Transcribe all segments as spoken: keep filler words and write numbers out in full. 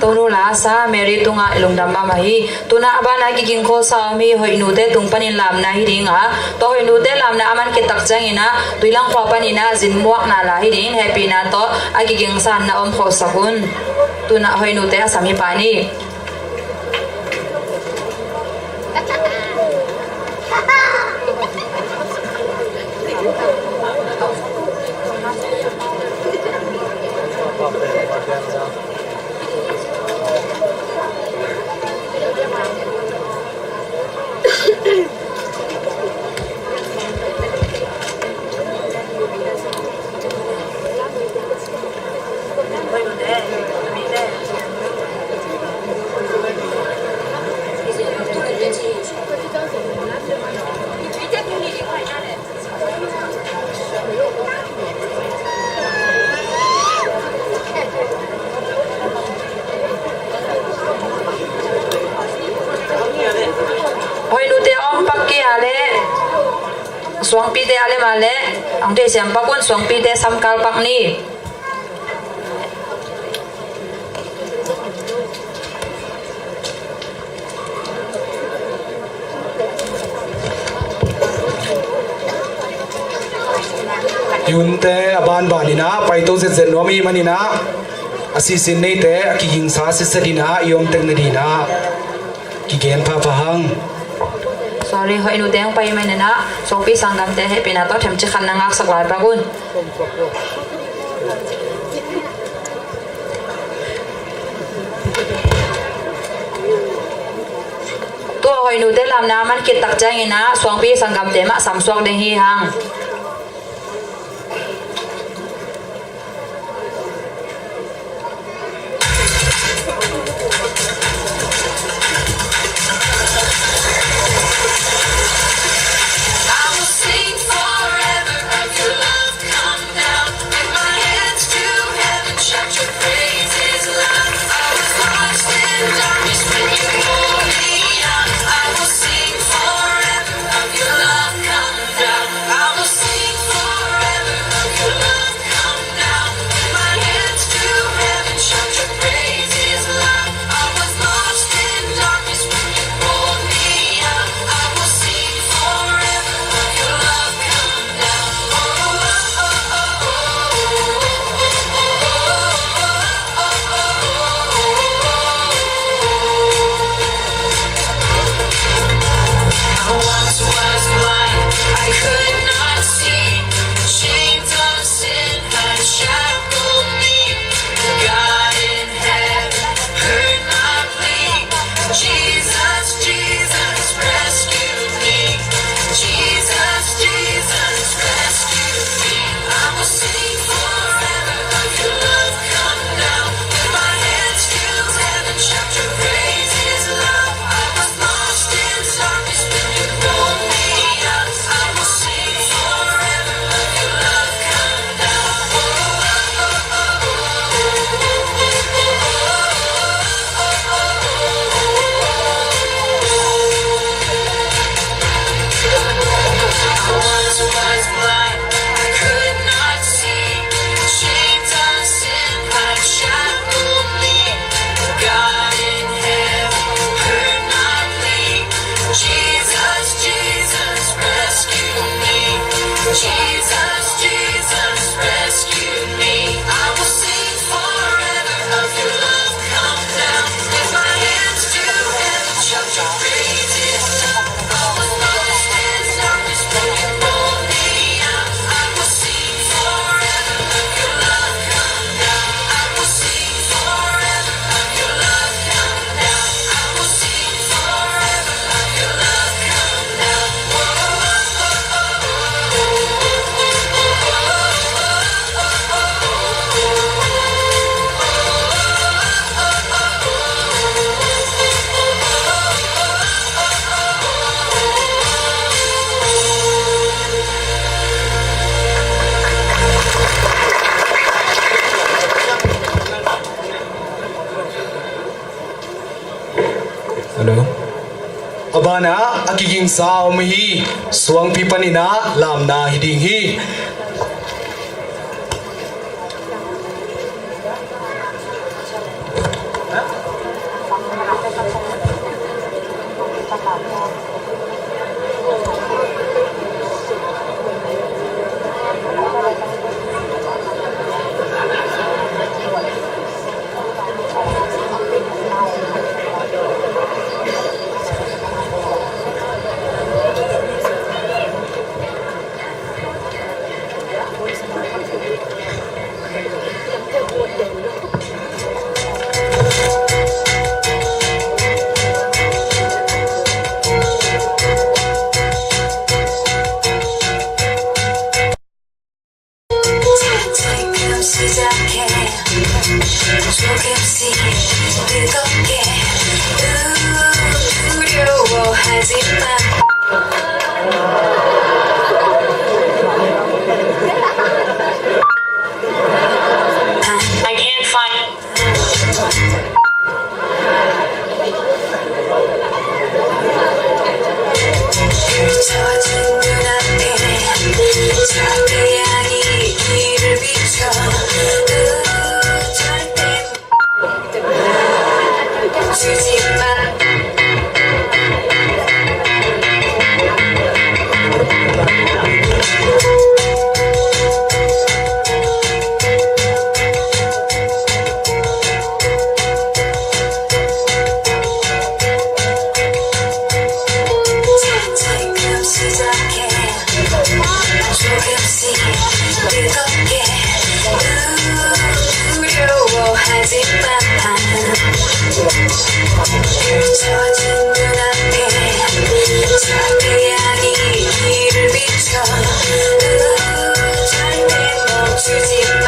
Tonu la sa Mary tungah i lungdam mahmah hi. Tunah a banah kiging khawlsa om hi. Hoihnute tung panin lamna hi ding a, tua Hoihnute lamna a man khit tak ciangin ah Tuilang khua panin ah zin muakna la hi ding, hehpihna tawh a kigingsa na om khawlsak un. Tunah Hoihnute a sam hi pah ni. Hoihnute a om pak kei a leh, suangpite a leh mah leh, ang thei siam pak un, suangpite samkal pak ni. I unte a banbanin ah paito zetzet nuam i hih manin ah, a sisin neite a kigingsa sitset in ah i om tek nadingin ah kigen phapha hang. Sorry, Hoihnute hong pai i hih manin ah suangpi sanggamte hehpihna tawh themcik khat na ngaksak lai pak un. Tua Hoihnute lamna a man khit tak ciangin ah suangpi sanggamte mah samsuak ding hi hang. I will sing forever of your love. Come down with my hands to heaven, shout your praises loud. I was lost in darkness when you pulled me out. I will sing forever of your love. Come down. I will sing forever of your love. Come down with my hands to heaven, shout your praises loud. I was lost in darkness when you pulled me out. I will sing forever of your love. Come down. I once was blind, I could not see. Chains of sin had shackled me. God in heaven heard my plea. Jesus, Jesus, rescue me. Jesus, Jesus, rescue me. I will sing forever of your love. Come down with my hands to heaven, shout your praises loud. I was lost in darkness when you pulled me out. I will sing forever of your love. Come down. I once was blind, I could not see. Chains of sin had shackled me. God in heaven heard my plea. Jesus, Jesus, rescue me. Jesus, Jesus, rescue me. I will sing forever of your love. Come down with my hands to heaven, shout your praises. I was lost in darkness when you pulled me out. I will sing forever of your love. Come down. I will sing forever of your love. Come down. I will sing forever of your love. Come down. Hello. A banah a kigingsa a om hi. Suangpi panin ah lamna hi ding hi. 조금씩 뜨겁게, 우, 두려워하지 마. I can't find 펼쳐진 눈앞에 저 태양이 길을 비춰. 우, 절대 멈추지 마. 자, 지금 시작해. 조금씩 뜨겁게, 우, 두려워하지 마. 펼쳐진 눈앞에 저 태양이 길을 비춰. 우, 절대 멈추지 마.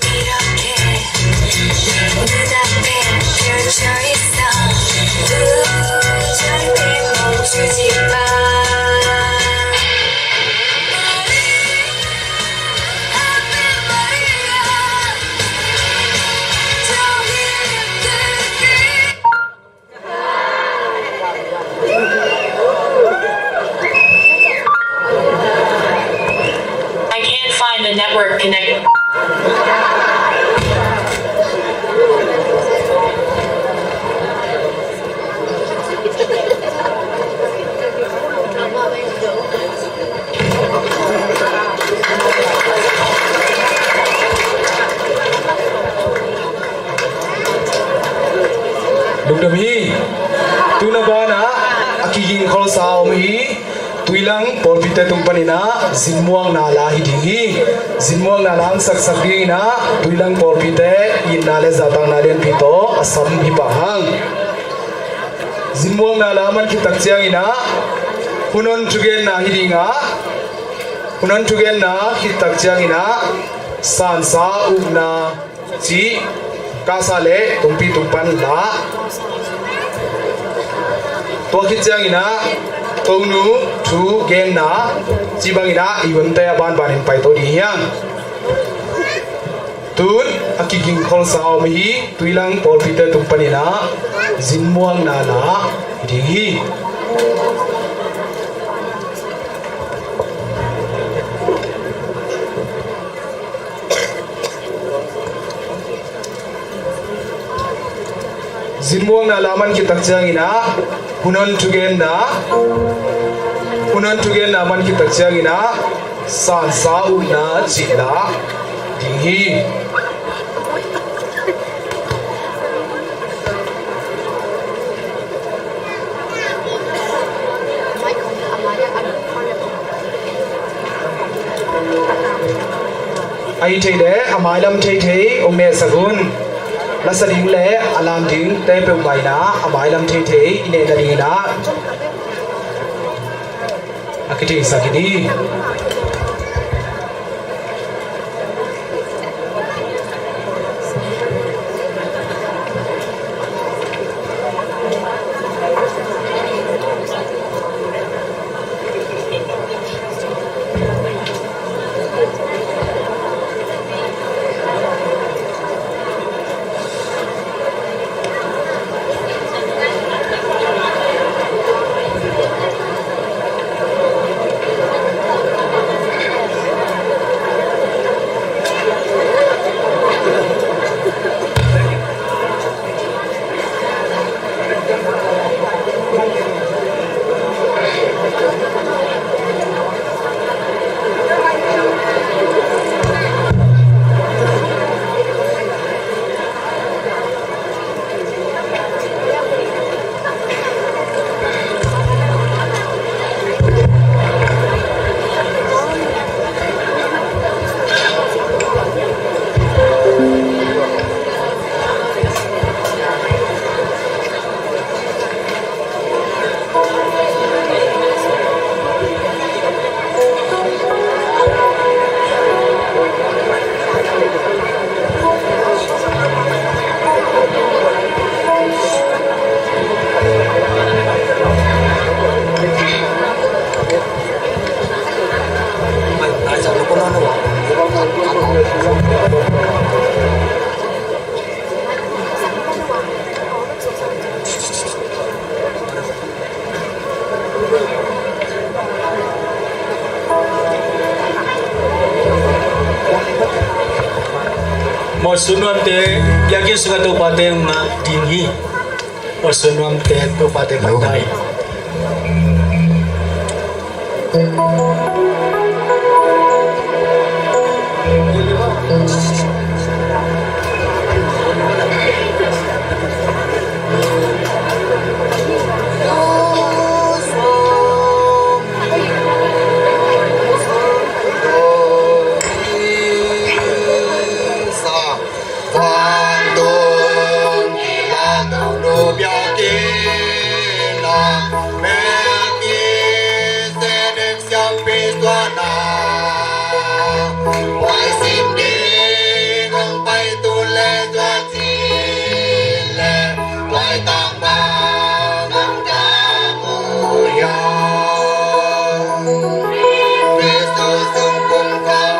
이렇게 내 눈앞에 펼쳐 있어. 우, 절대 멈추지 마. I can't find the network connect. Lungdam hi. Tuna banah a kiging kholsa om hi. Tuilang pawlpite tung paninah zinmuangna la hi ding hi. Zinmuangna la ang saksak dinginah Tuilang pawlpite itna le zahtakna lianpi tawh a sam hi pah hang. Zinmuangna la man khit tak cianginah hun hon thugenna hi dingah, hun hon thugenna khit tak cianginah sansa ukna cih kasa le tungpi tung pan la. Tua khit cianginah tonu thu genna cih banginah i hunte a banbanin paito ding hiang. Tun a kiging kholsa om hi. Tuilang pawlpite tung paninah zinmuangna la ding hi. Zinmuangna la man khit tak cianginah hun hon thugenna, hun hon thugenna man khit tak cianginah sansa ukna cih la ding hi. A hi thei le a mailam theithei ong nehsak un. Lasa ding le a lam dingte peuhmah inah a mailam theithei i nehna dinginah a kitheisak hi ding. Awlsun nuamte, biakinn sungah Topate hong ngah ding hi. Awlsun nuamte, Topate paitai. Vantung kilamto nu biakinn ah Melkizedek siampi tuan ah, huai sim ding hong pai tu leh, tua ci leh, huai tang bang hong dam uh hiam? Khrist sung kum khat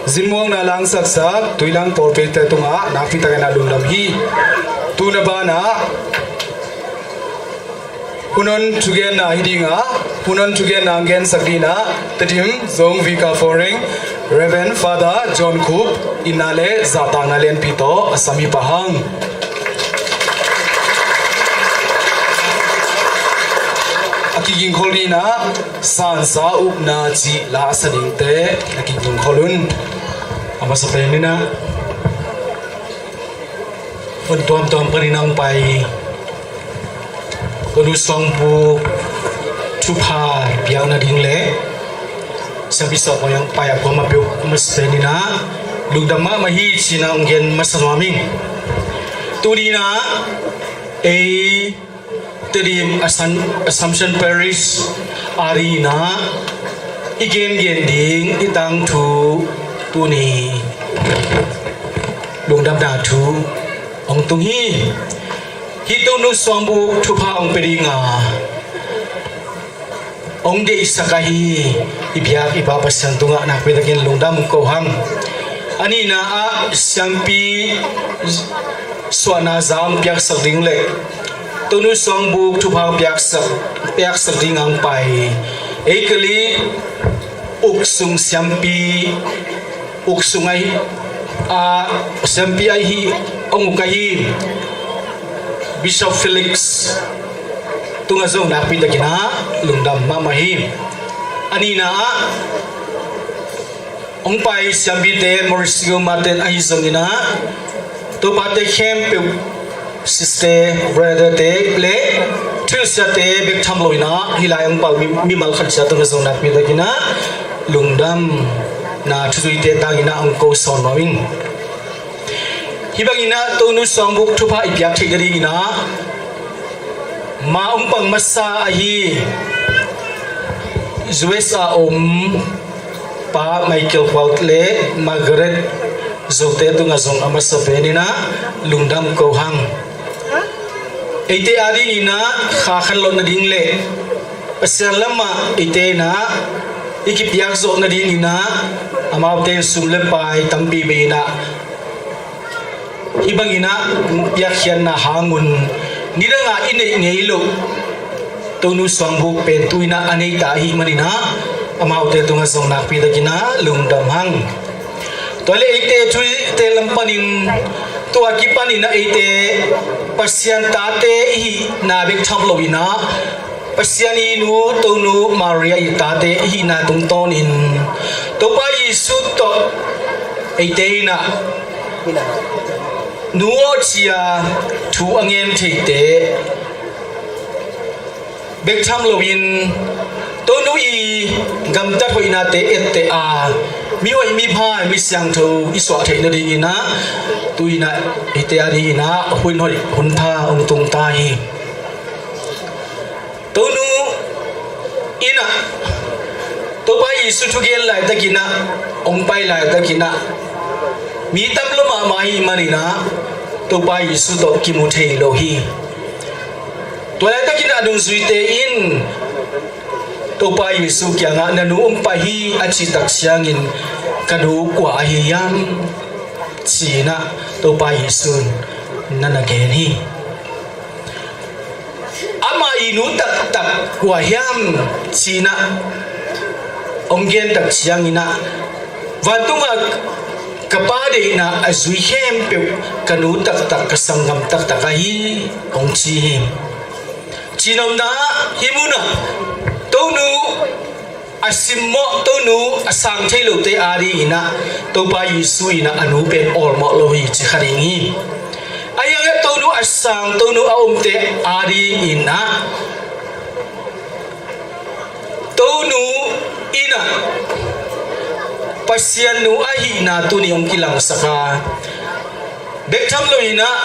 Zinmuangna langsaksak Tuilang pawlpite tungah nakpi takin a lungdam hi. Tuna banah hun on thugenna hi ding a, hun on thugenna hong gensak dingin ah Tedim Zong Vicar Foreign Reverend Father John Khup itna le zahtakna lianpi tawh a sam hi pah hang. A kigingkhol dingin ah sansa upna cih la a sa dingte a kigingkhol un. A masa pen in ah hun tuamtuam panin a hong pai Tonu Suangbuk thupha piakna ding le siampi sawt hong pai a kuamah peuh a masa pen in ah lungdam mahmah hi ci-in ah hong gen masa nuam ing. Tuni in ah ei Tedim Assam-, Assumption Parish a dingin ah i gengen ding i tangthu tuni lungdamna thu hong tung hi. Hih Tonu Suangbuk thupha hong pia ding a hong deihsak ahi i biak i Pa Pasian tungah nakpi takin lungdam ko hang. A nihna ah siampi suahna za hong piaksak ding le Tonu Suangbuk thupha piaksak, piaksak ding hong pai Eikali Uksung siampi, Uksung ahi, a, siampi ahi, hong uk ahi Bishop Felix tungah zong nakpi takin ah lungdam mahmah hi. A nihna ah hong pai siampite, Mauricio Martin ahi zongin ah, Topate khempeuh, sister, brother te le thuhilhsiate bek tham loin ah hih lai hong pai mi, mimal khat ciat tungah zong nakpi takin ah lungdamna thuzuite tangin ah hong ko sawn nuam ing. Hih bangin ah Tonu Suangbuk thupha i piak theih nadingin ah ma hong pang masa ahi U S A om Pa Michael Walt le Margaret Zote tungah zong a masa penin ah lungdam ko hang. Eite adingin ah kha khanlawh nading le Pasian lamah eite in ah i kipiak zawh nadingin ah amaute in sum le pai tampi bei in ah hih bangin ah piakkhiatna hang un nidangah i neih ngei loh Tonu Suangbuk pen tu-in ah a nei ta ahih manin ah amaute tungah zong nakpi takin ah lungdam hang. Tua le eite thuhilhte lam panin tua kipanin ah eite Pasian tate i hihna bek tham loin ah Pasian i nu Tonu Maria i tate i hihna tungtawnin Topa Jesu tawh eite in ah nu aw ci-a thu a ngen theite bek tham loin Tonu i gamtat hoihnate etteh a mihoih mipha misiangtho i suah theih nadingin ah tu-in ah eite adingin ah hun hoih hun pha hong tung ta hi. Tonu in ah Topa Jesu thugen laitakin ah hong pai laitakin ah mi tam lua mahmah ahih manin ah Topa Jesu tawh kimu thei lo hi. Tua laitakin ah a nungzuite in Topa Jesu kiangah na nu hong pai hi a cih tak ciangin ka nu kua ahi hiam ci-in ah Topa Jesu in na na gen hi. Amah i nu taktak kua hiam ci-in ah hong gen tak ciangin ah vantungah ka Pa deihna a zui khempeuh ka nu taktak ka sanggam taktak ahi hong ci hi. Cinopna ah hih munah Tonu a simmawh Tonu a sang thei lote adingin ah Topa Jesu in ah a nu pen awlmawh lo hi ci kha ding hi. Ahi hangin Tonu a sang Tonu a omte adingin ah Tonu in ah Pasian nu ahihna tuni hong kilangsak a bek tham loin ah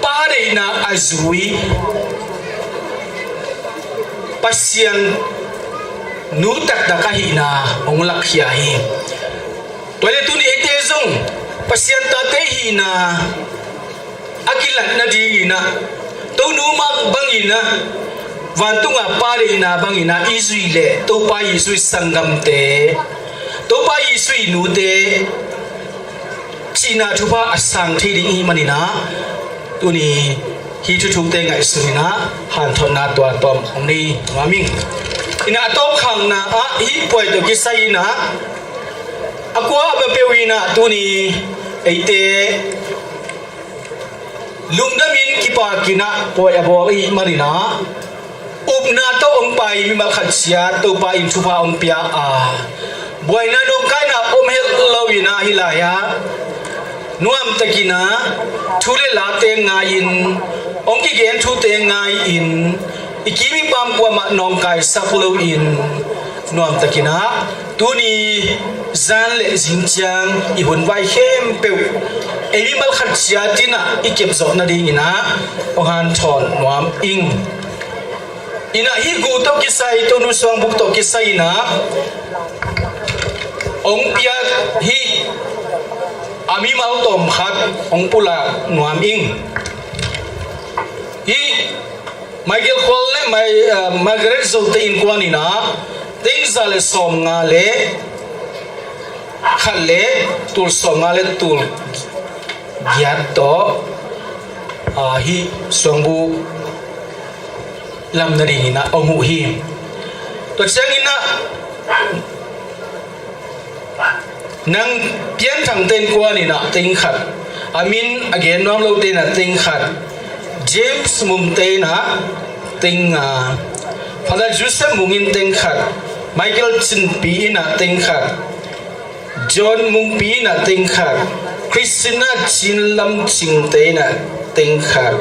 Pa deihna a zui Pasian nu taktak ahihna hong lakkhia hi. Tua le tuni eite zong Pasian tate hihna a kilat nadingin ah Tonu mah bangin ah vantungah Pa deihna bangin ah i zui leh Topa Jesu i sanggamte, Topa Jesu i nute cihna thupha a sang thei ding i hih manin ah tuni hih thuthukte ngaihsunin ah hanthotna tua tawm hong nei nuam ing. In ah a tawpkhakna ah hih puai tawh kisai in ah a kua a bapeu in ah tuni eite lungdamin kipakin ah puai a bawl i hih manin ah upna tawh hong pai mimal khat ciat Topa in thupha hong pia a buaina nawngkaina om het loin ah hih lai-ah nuamtakin ah thu le late ngai-in hong kigen thute ngai-in i kim i pam kuamah nawngkaisak loin nuamtakin ah tuni zan le zing ciang i hun vai khempeuh ei mimal khat ciatin ah i kep zawh nadingin ah hong hanthawn nuam ing. In ah hih gu tawh kisai, Tonu Suangbuk tawh kisai in ah hong piak hih a mimal tawm khat hong pulak nuam ing. Hih Michael Kual le Mai-, ah, Margaret Zote Innkuan in ah teng za le sawmnga le khat le tul sawmnga le tul giat tawh, ah, hih suangbuk lam nadingin ah hong huh hi. Tua ciangin ah Nang Pianthang Te Innkuan in ah teng khat, a min a gen nuam lote in ah teng khat, James Mung Te in ah teng nga, Father Joseph Mung in teng khat, Michael Cin Pi in ah teng khat, John Mung Pi in ah teng khat, Christina Cin Lam Cing Te in ah teng khat,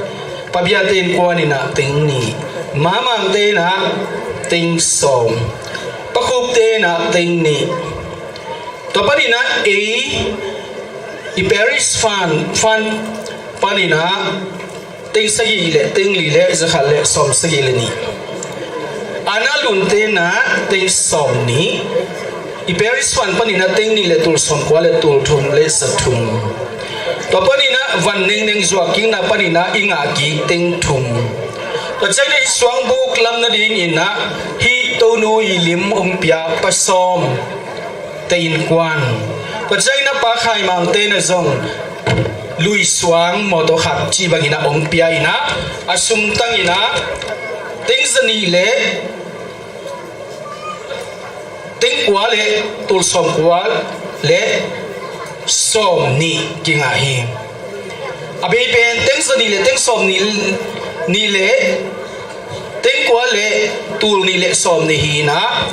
Pa Bia Te Innkuan in ah teng nih, Ma Mang Te in ah teng sawm, Pa Khup Te in ah teng nih. Tua panin ah ei i parish fund, fund panin ah teng sagih le teng li le zakhat le sawm sagih le nih. Ana Lun Te in ah teng sawm nih. I parish fund panin ah teng nih le tul sawm kua le tul thum le za thum. Tua panin ah van nengneng zuak kikna panin ah i ngah kik teng thum. Tua ciangin ah i suangbuk lam nadingin ah hih Tonu i lim hong pia Pa Sawm Te Innkuan. Tua ciangin ah Pa Khai Mang Te in ah zong luisuang mawtaw khat cih bangin ah hong pia in ah a sum tangin ah teng za nih le teng kua le tul sawm kua le sawm nih kingah hi. A bei pen teng za nih le teng sawm nih, nih le teng kua le tul nih le sawm nih hi in ah,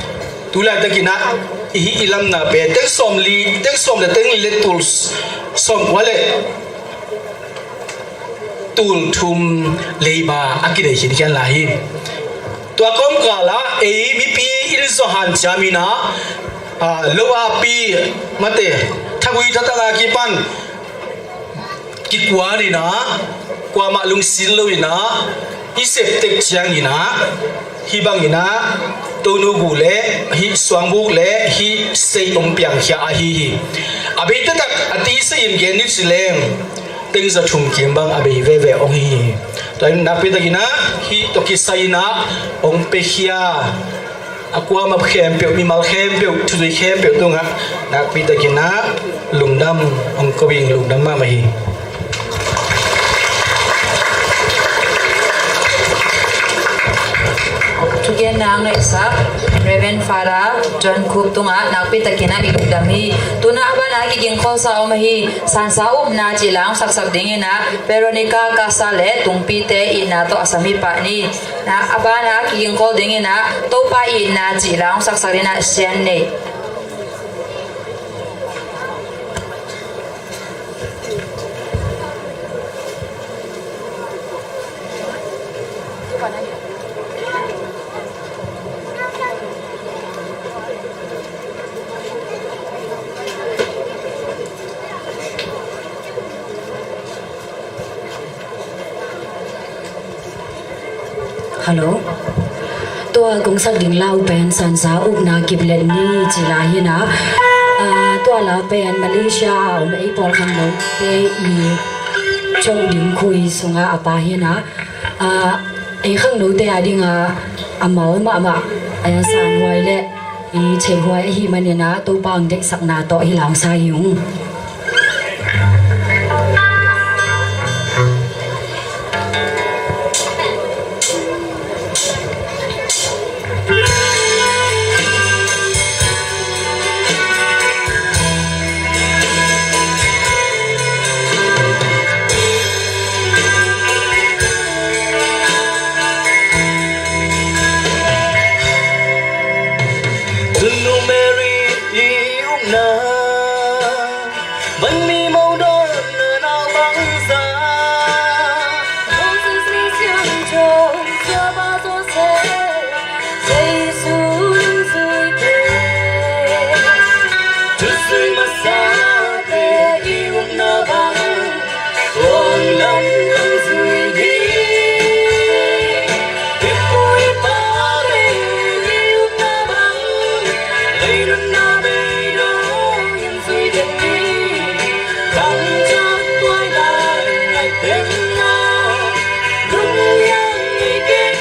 tu laitakin ah i hih i lamna pen teng sawm li, teng sawm le teng li le tul sawm kua le tul thum leiba a kinei khin khian lai hi. Tua kawmkal ah ei mipi in zong hanciam in ah, ah, lo a pi mate, thagui thatang a kipan kikuan in ah, kuamah lungsin lo in ah i sep tek ciangin ah hih bangin ah Tonu gu le hih suangbuk le hih sei hong piangkhia ahi hi. A bei taktak a tisa in gen ni ci leng teng za thum kim bang a bei veve hong hi hi. Tua in nakpi takin ah hih tawh kisai in ah hong piakhia a kuamah khempeuh, mimal khempeuh, thuzui khempeuh tungah nakpi takin ah lungdam hong ko ing, lungdam mahmah hi. Thugenna hong neihsak Reverend Father John Khup tungah nakpi takin ah i lungdam hi. Tu-in ah a banah kigingkholsa om ahi Sansa Upna cih la hong saksak dingin ah Veronica Kasa le Tungpite itna tawh a sam hi pah ni. Na, a banah kigingkhol dingin ah Topa itna cih la hong saksak dingin ah Sian Nei. Hello. Tua kong sak ding lau pen Sansa Upna Kiplet Ni ci la hi in ah. Ah, tua lau pen Malaysia a om ei pawl khangnote i chok ding khui sungah a pha hi in ah. Ah, ei khangnote a dingah a mau mahmah, ah, sanhuai le i theihhuai ahih manin ah Topa hong deihsakna tawh hih la hong sa hi ung. Tunu Mary i upna, man mi mawh dawn na nau bangza. Moses mi siangtho Saba Joseph, Jesu nungzuite, thuzui masate i upna bang, tuang lam nungzui ding. Pipu i pa le i upna bang, lei nunna bei dong in zui ding ni. Bang cak tuai lai ngai teng na, lung liang i keng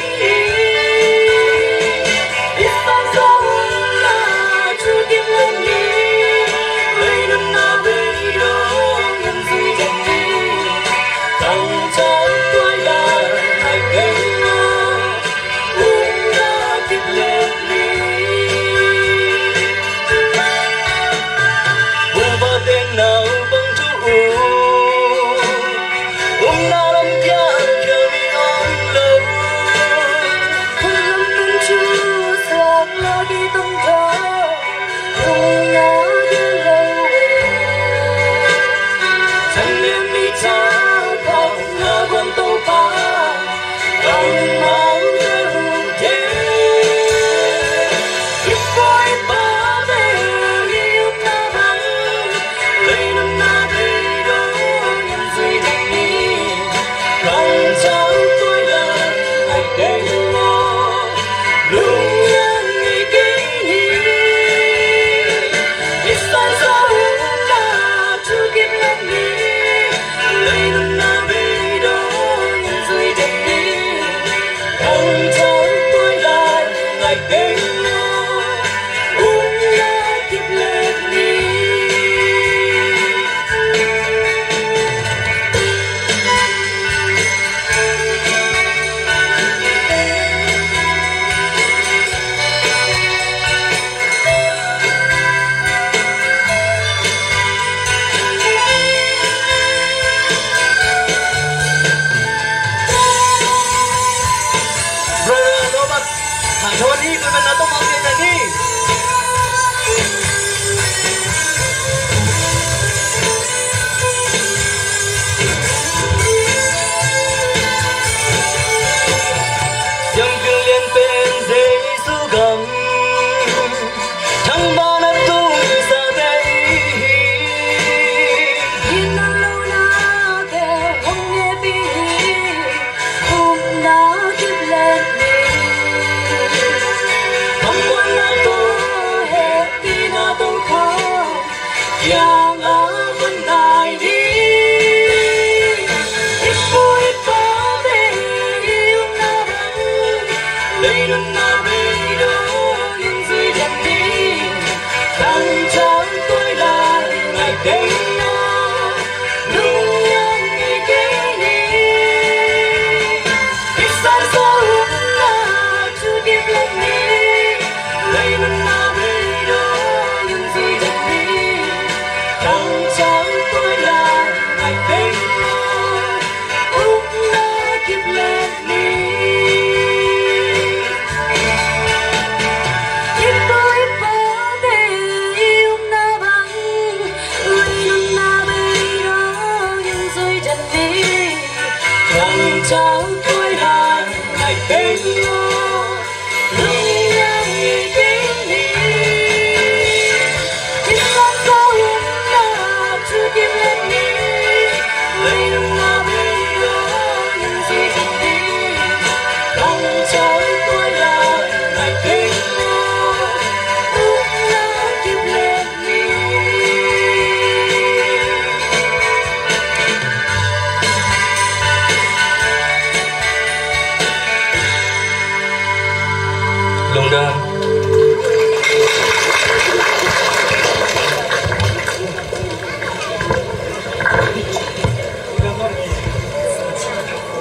Lungdam.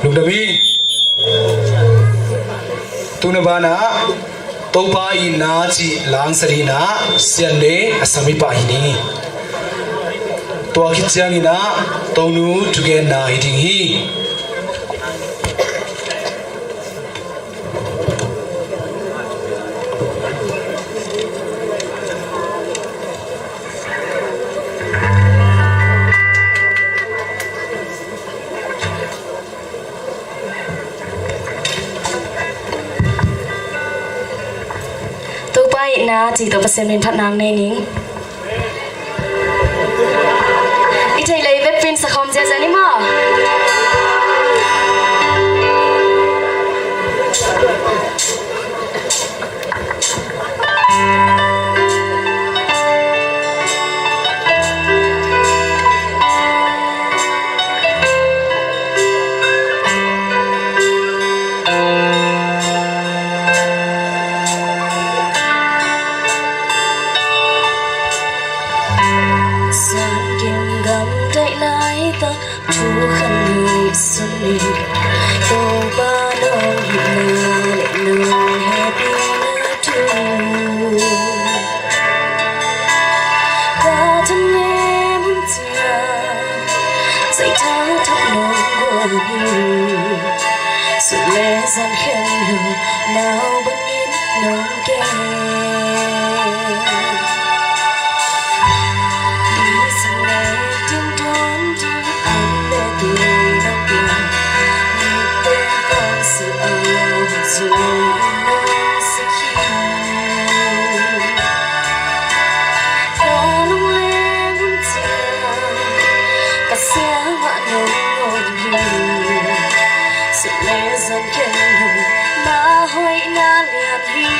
Lungdam hi. Tuna banah Topa itna cih la a sa dingin ah Sian le a sangpi pah hi ding hi. Tua khit ciangin ah Tonu thugenna hi ding hi. Topa itna cih tawh Pasian min phatna nei ning. I theih leh i vekpi-in sakhawm ziahziah ni maw. Zan kim gam daih laitak thu khat nih sung in Topa nong hihna le nong hehpihna thu ka thanem hun ciang, zai thau thak nong guan hi. Sum le zan khen lo nau bangin nong gen. Sum le ding dawn ding an le ding nong gen. Nite pang su a zui nong si hi. Ka lungleng hun ciang ka siangah nong om hi. Sum le zan khen lo na hoihna lian hi.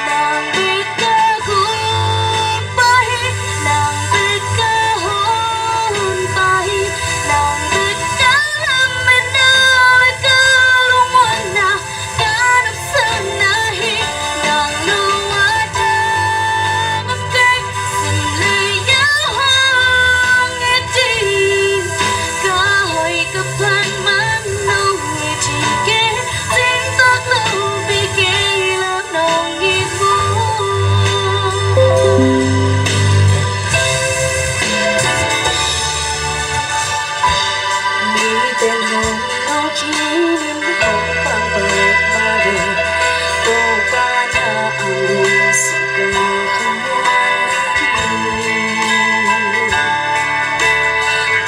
Nang bek ka gumpa hi. Nang bek ka honpa hi. Nang bek ka lametna le ka lungmuanna, ka nopsakna hi. Nang lo a dang om kei, sim le yau hong et ding. Ka hoih ka pha man nong it ding kei, cingtak lo pi kei la nong it maw. Mite'n hong nawlkhin in hong pang pah mah leh, Topa na a lungsim ka khamuan hi.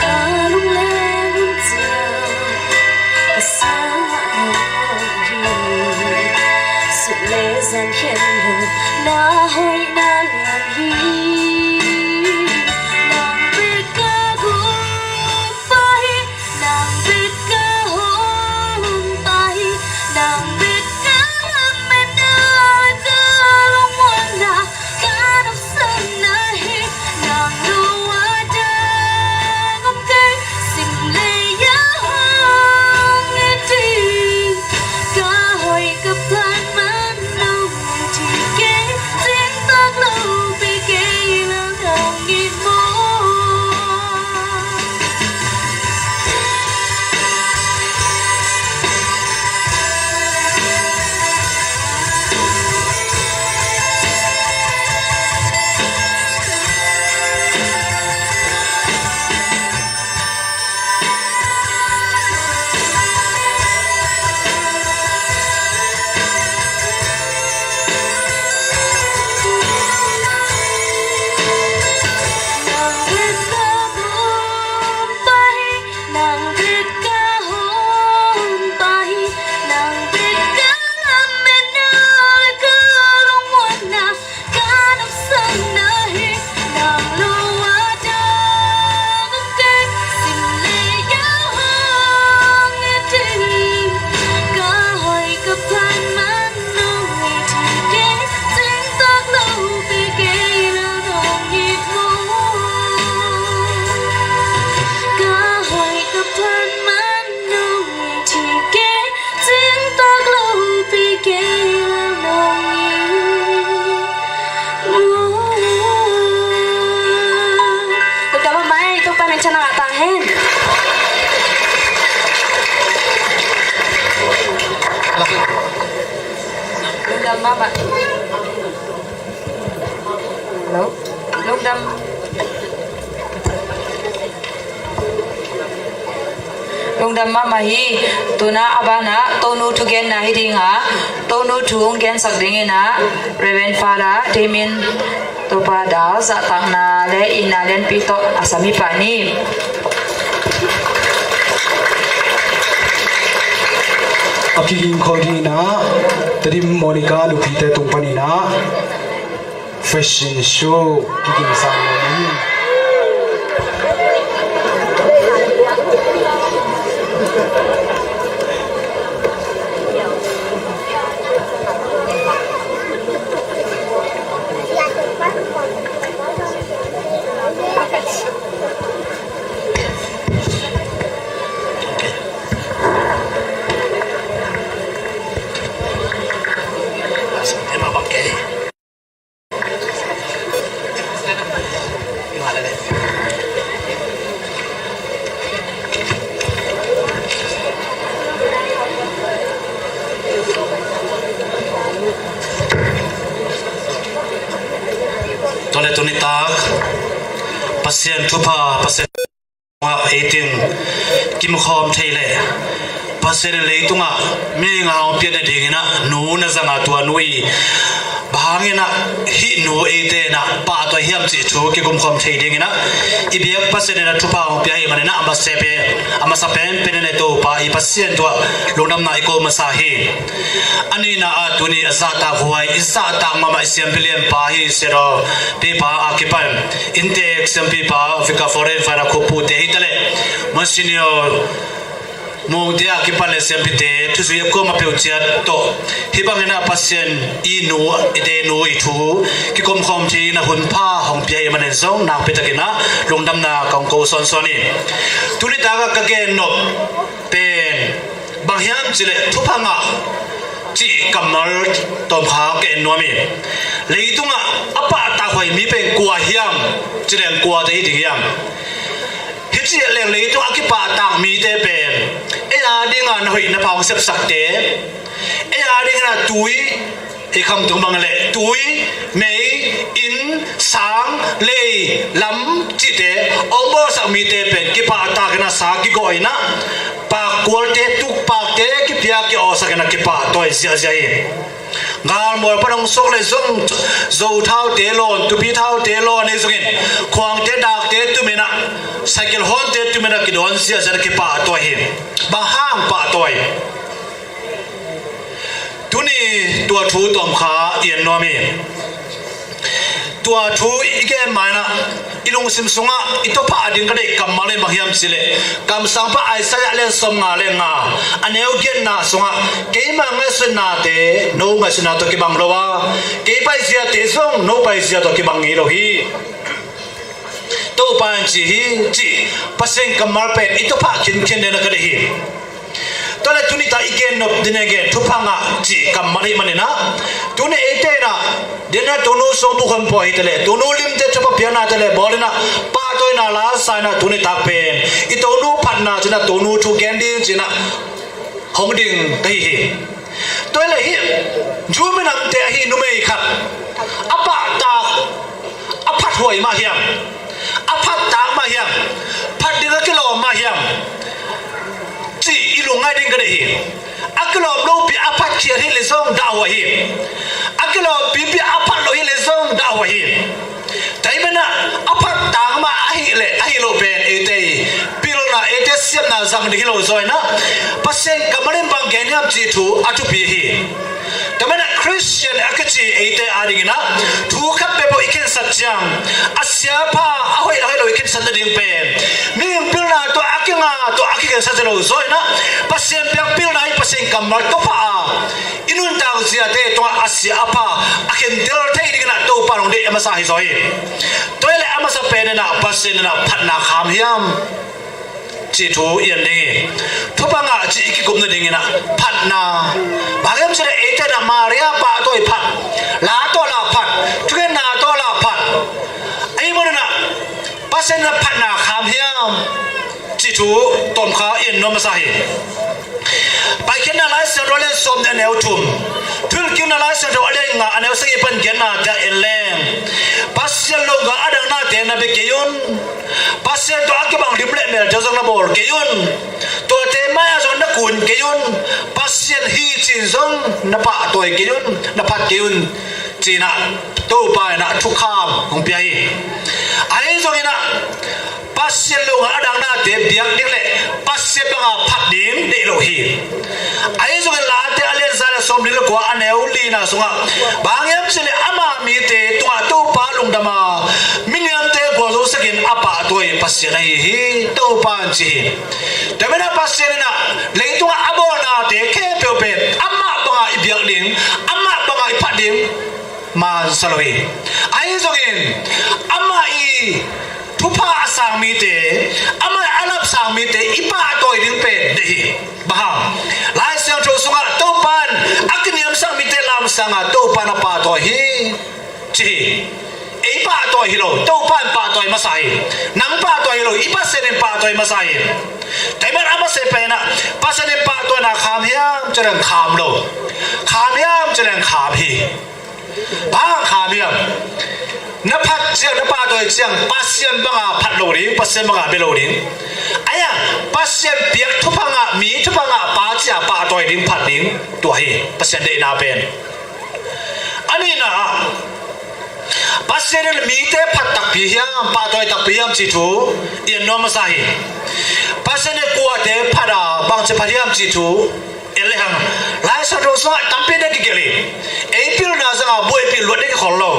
Ka lungleng hun ciang ka siangah nong om hi. Sum le zan khen lo na hoihna lian hi. Nang bek ka gumpa hi. Nang bek ka honpa hi. Nang bek ka lametna, ka lungmuanna, ka nopsakna hi. Nang lo a dang om kei, sim le yau hong et ding. Ka hoih ka pha man nong it ding kei, cingtak lo pi kei Chana ngah ta hen. Lungdam mahmah. Hello. Lungdam. Lungdam mahmah hi. Tuna a banah Tonu thugenna hi dinga, Tonu thu hong gensak dinginah Reverend Father Damien Topa Dal zahtakna le itna lianpi tawh a sam hi pah ni. A kiging khol dinginah Tedim Monica nupite tung paninah fashion show kiging sang lo ni. Tua le tuni tak Pasian thupha, Pasian ah eitin kimkhawm thei le Pasian in leitungah mi nga hong piak nadinginah nu na zanga tua nu i bang hanginah hih nu eite inah pahtawi hiam cih thu kikumkhawm thei dinginah i biak Pasian inah thupha hong pia hi maninah a masa pen, a masa penpen inah Topa i Pasian tuah lungdamna i ko masa hi. A nihna ah tuni a zahtak huai, i zahtak mahmah i siampi lianpa hi Siadaw pipa a kipan inntek siampipa Vika Foreign Fana Khupute hi taleh Monsignor Mungte a kipan le siampite thuzui a kuama peuh ciat tawh hih bangin a Pasian i nu, i te nu i thu kikomkhawm thei na hun pha hong pia i manin zong nakpitakin a lungdamna kong ko sawnsawn hi. Tuni takah ka gen nop pen bang hiam cileh thupha ngah cih kammal tawmkha ka en nuam hi. Leitungah a pahtak huai mi pen kua hiam cileh kuate hi ding hiam? Hih cileh leitungah a kipahtak mite pen ei a dingah na hoih na pha hong sepsakte, ei a dingah tui, ei khamtung bang leh tui, mei, inn, sang, lei, lam cihte hong bawlsak mite pen kipahtak in a sa kigawh in a pakkualte, tukpakte kipia ki-awsak in a kipahtawi ziahziah hi. Galmual pan hong suak le zong zothaute lawn, tupithaute lawn ei zongin khuangte dakte tum in a cycle hornte tum in a kidawn ziahziah in a kipahtawi hi. Bang hang pahtawi? Tuni tua thu tawmkha i en nuam hi. Tua thu i gen ma in a i lungsim sungah i tawpah a ding ka deih kammal in bang hiam cileh kamsangpa Isaiah lian sawmnga le nga a neu giatna sungah keima ngaihsutnate no ngaihsutna tawh kibang lo a, kei paiziate zong no paizia tawh kibang ngei lo hi. Topa in ci hi cih Pasian kammal pen i tawpah khinkhin den a ka deih hi. Tua le tuni ta i gen nop ding a gen thupha ngah cih kammal hi manin a tuni eite in a dena Tonu sawngbu khon pua hi taleh Tonu limte thupha piakna taleh bawl in a pahtawina la sa in a tuni tak pen i Tonu phatna cin a Tonu thu gen ding cin a hong ding ka hi hi. Tua le hih Jew minamte ahi numei khat a pahtak a phathuai mah hiam, a phattak mah hiam, phat ding a kilawm mah hiam cih i lungngai ding ka deih hi. A kilawm lopi a phatkhiat hi le zong dahhuai hi. A kilawm pipi a phat lo hi le zong dahhuai hi. Tua hi manin a phattak mah ahi le ahi loh pen eite i pilna eite siamna zang ding hi lo zaw in a Pasian kammal in bang gen hiam cih thu a thupi hi. Tua manin a Christian a kici eite a dingin a thu khat bek bawh i khensat ciang a sia a pha, a hoih a hoih lo i khensat nading pen mihing pilna tawh a kinga tawh a kikhensat hi lo zaw in a Pasian piak pilna hi, Pasian kammal tawh pha a i nuntak ziate tungah a sia a pha a khentel thei dingin a Topa in hong deih a masa hi zaw hi. Tua hi leh a masa pen in a Pasian in a phatna kham hiam cih thu i en ding hi. Thupha ngah cih i kikup nadingin a phatna, bang hiam cih leh eite in a Maria pahtawi phat, la tawh lah phat, thungetna tawh lah phat, ahih manin a Pasian in a phatna kham hiam Cih thu tawmkha i en nuam masa hi. Paikhiatna Lai Siangtho a lian sawm nih a neu thum, Thuhilhkikna Lai Siangtho a lian nga a neu sagih pan genna-ah en leng, Pasian lungah a dang nate na bia kei un. Pasian tawh a kibang lim le mel zong na bawl kei un. Tuate mai-ah zong na kun kei un. Pasian hi ci-in zong na pahtawi kei un, na phat kei un, ci-in ah Topa in ah thukham hong pia hi. Ahi zongin ah Pasian lungah a dang nate biak ding le Pasian banga phat ding deih lo hi. Ahi zongin Late a lian za le sawmli le kua a neu lina sungah, bang hiam cih leh ama mite tungah Topa lungdam a, miniamte gualzo sakin a pahtawi Pasian ahi hi, Topa in ci hi. Tua manin ah Pasian in ah leitungah a bawlnate khempeuh pen amah banga i biak ding, amah banga i phat ding man sa lo hi. Ahi zongin amah i thupha a sang mite, amah i a lap sang mite i pahtawi ding pen deih hi. Bang hang? Lai Siangtho sungah Topa in a kiniamsak mite lamsanga Topa in a pahtawi hi, ci hi. Ei pahtawi hi lo, Topa in pahtawi masa hi. Nang pahtawi hi lo, i Pasian in pahtawi masa hi. Tua ahih manin a masa pen ah Pasian in pahtawina kham hiam cih leng kham lo, kham hiam cih leng kham hi. Bang kham hiam? Na phat ciang, na pahtawi ciang Pasian banga phat lo ding, Pasian banga bia lo ding. Ahi a, Pasian piak thupha ngah, mi thupha ngah pa ci-a pahtawi ding, phat ding, tua hi Pasian deihna pen. A nihna ah, Pasian in mite phat takpi hiam, pahtawi takpi hiam cih thu i en nuam masa hi. Pasian in kuate phat a, bangci phat hiam cih thu en lehang, Lai Siangtho sungah tampi na kigelh hi. Ei pilna zanga buaipih luat ding kikhol lo.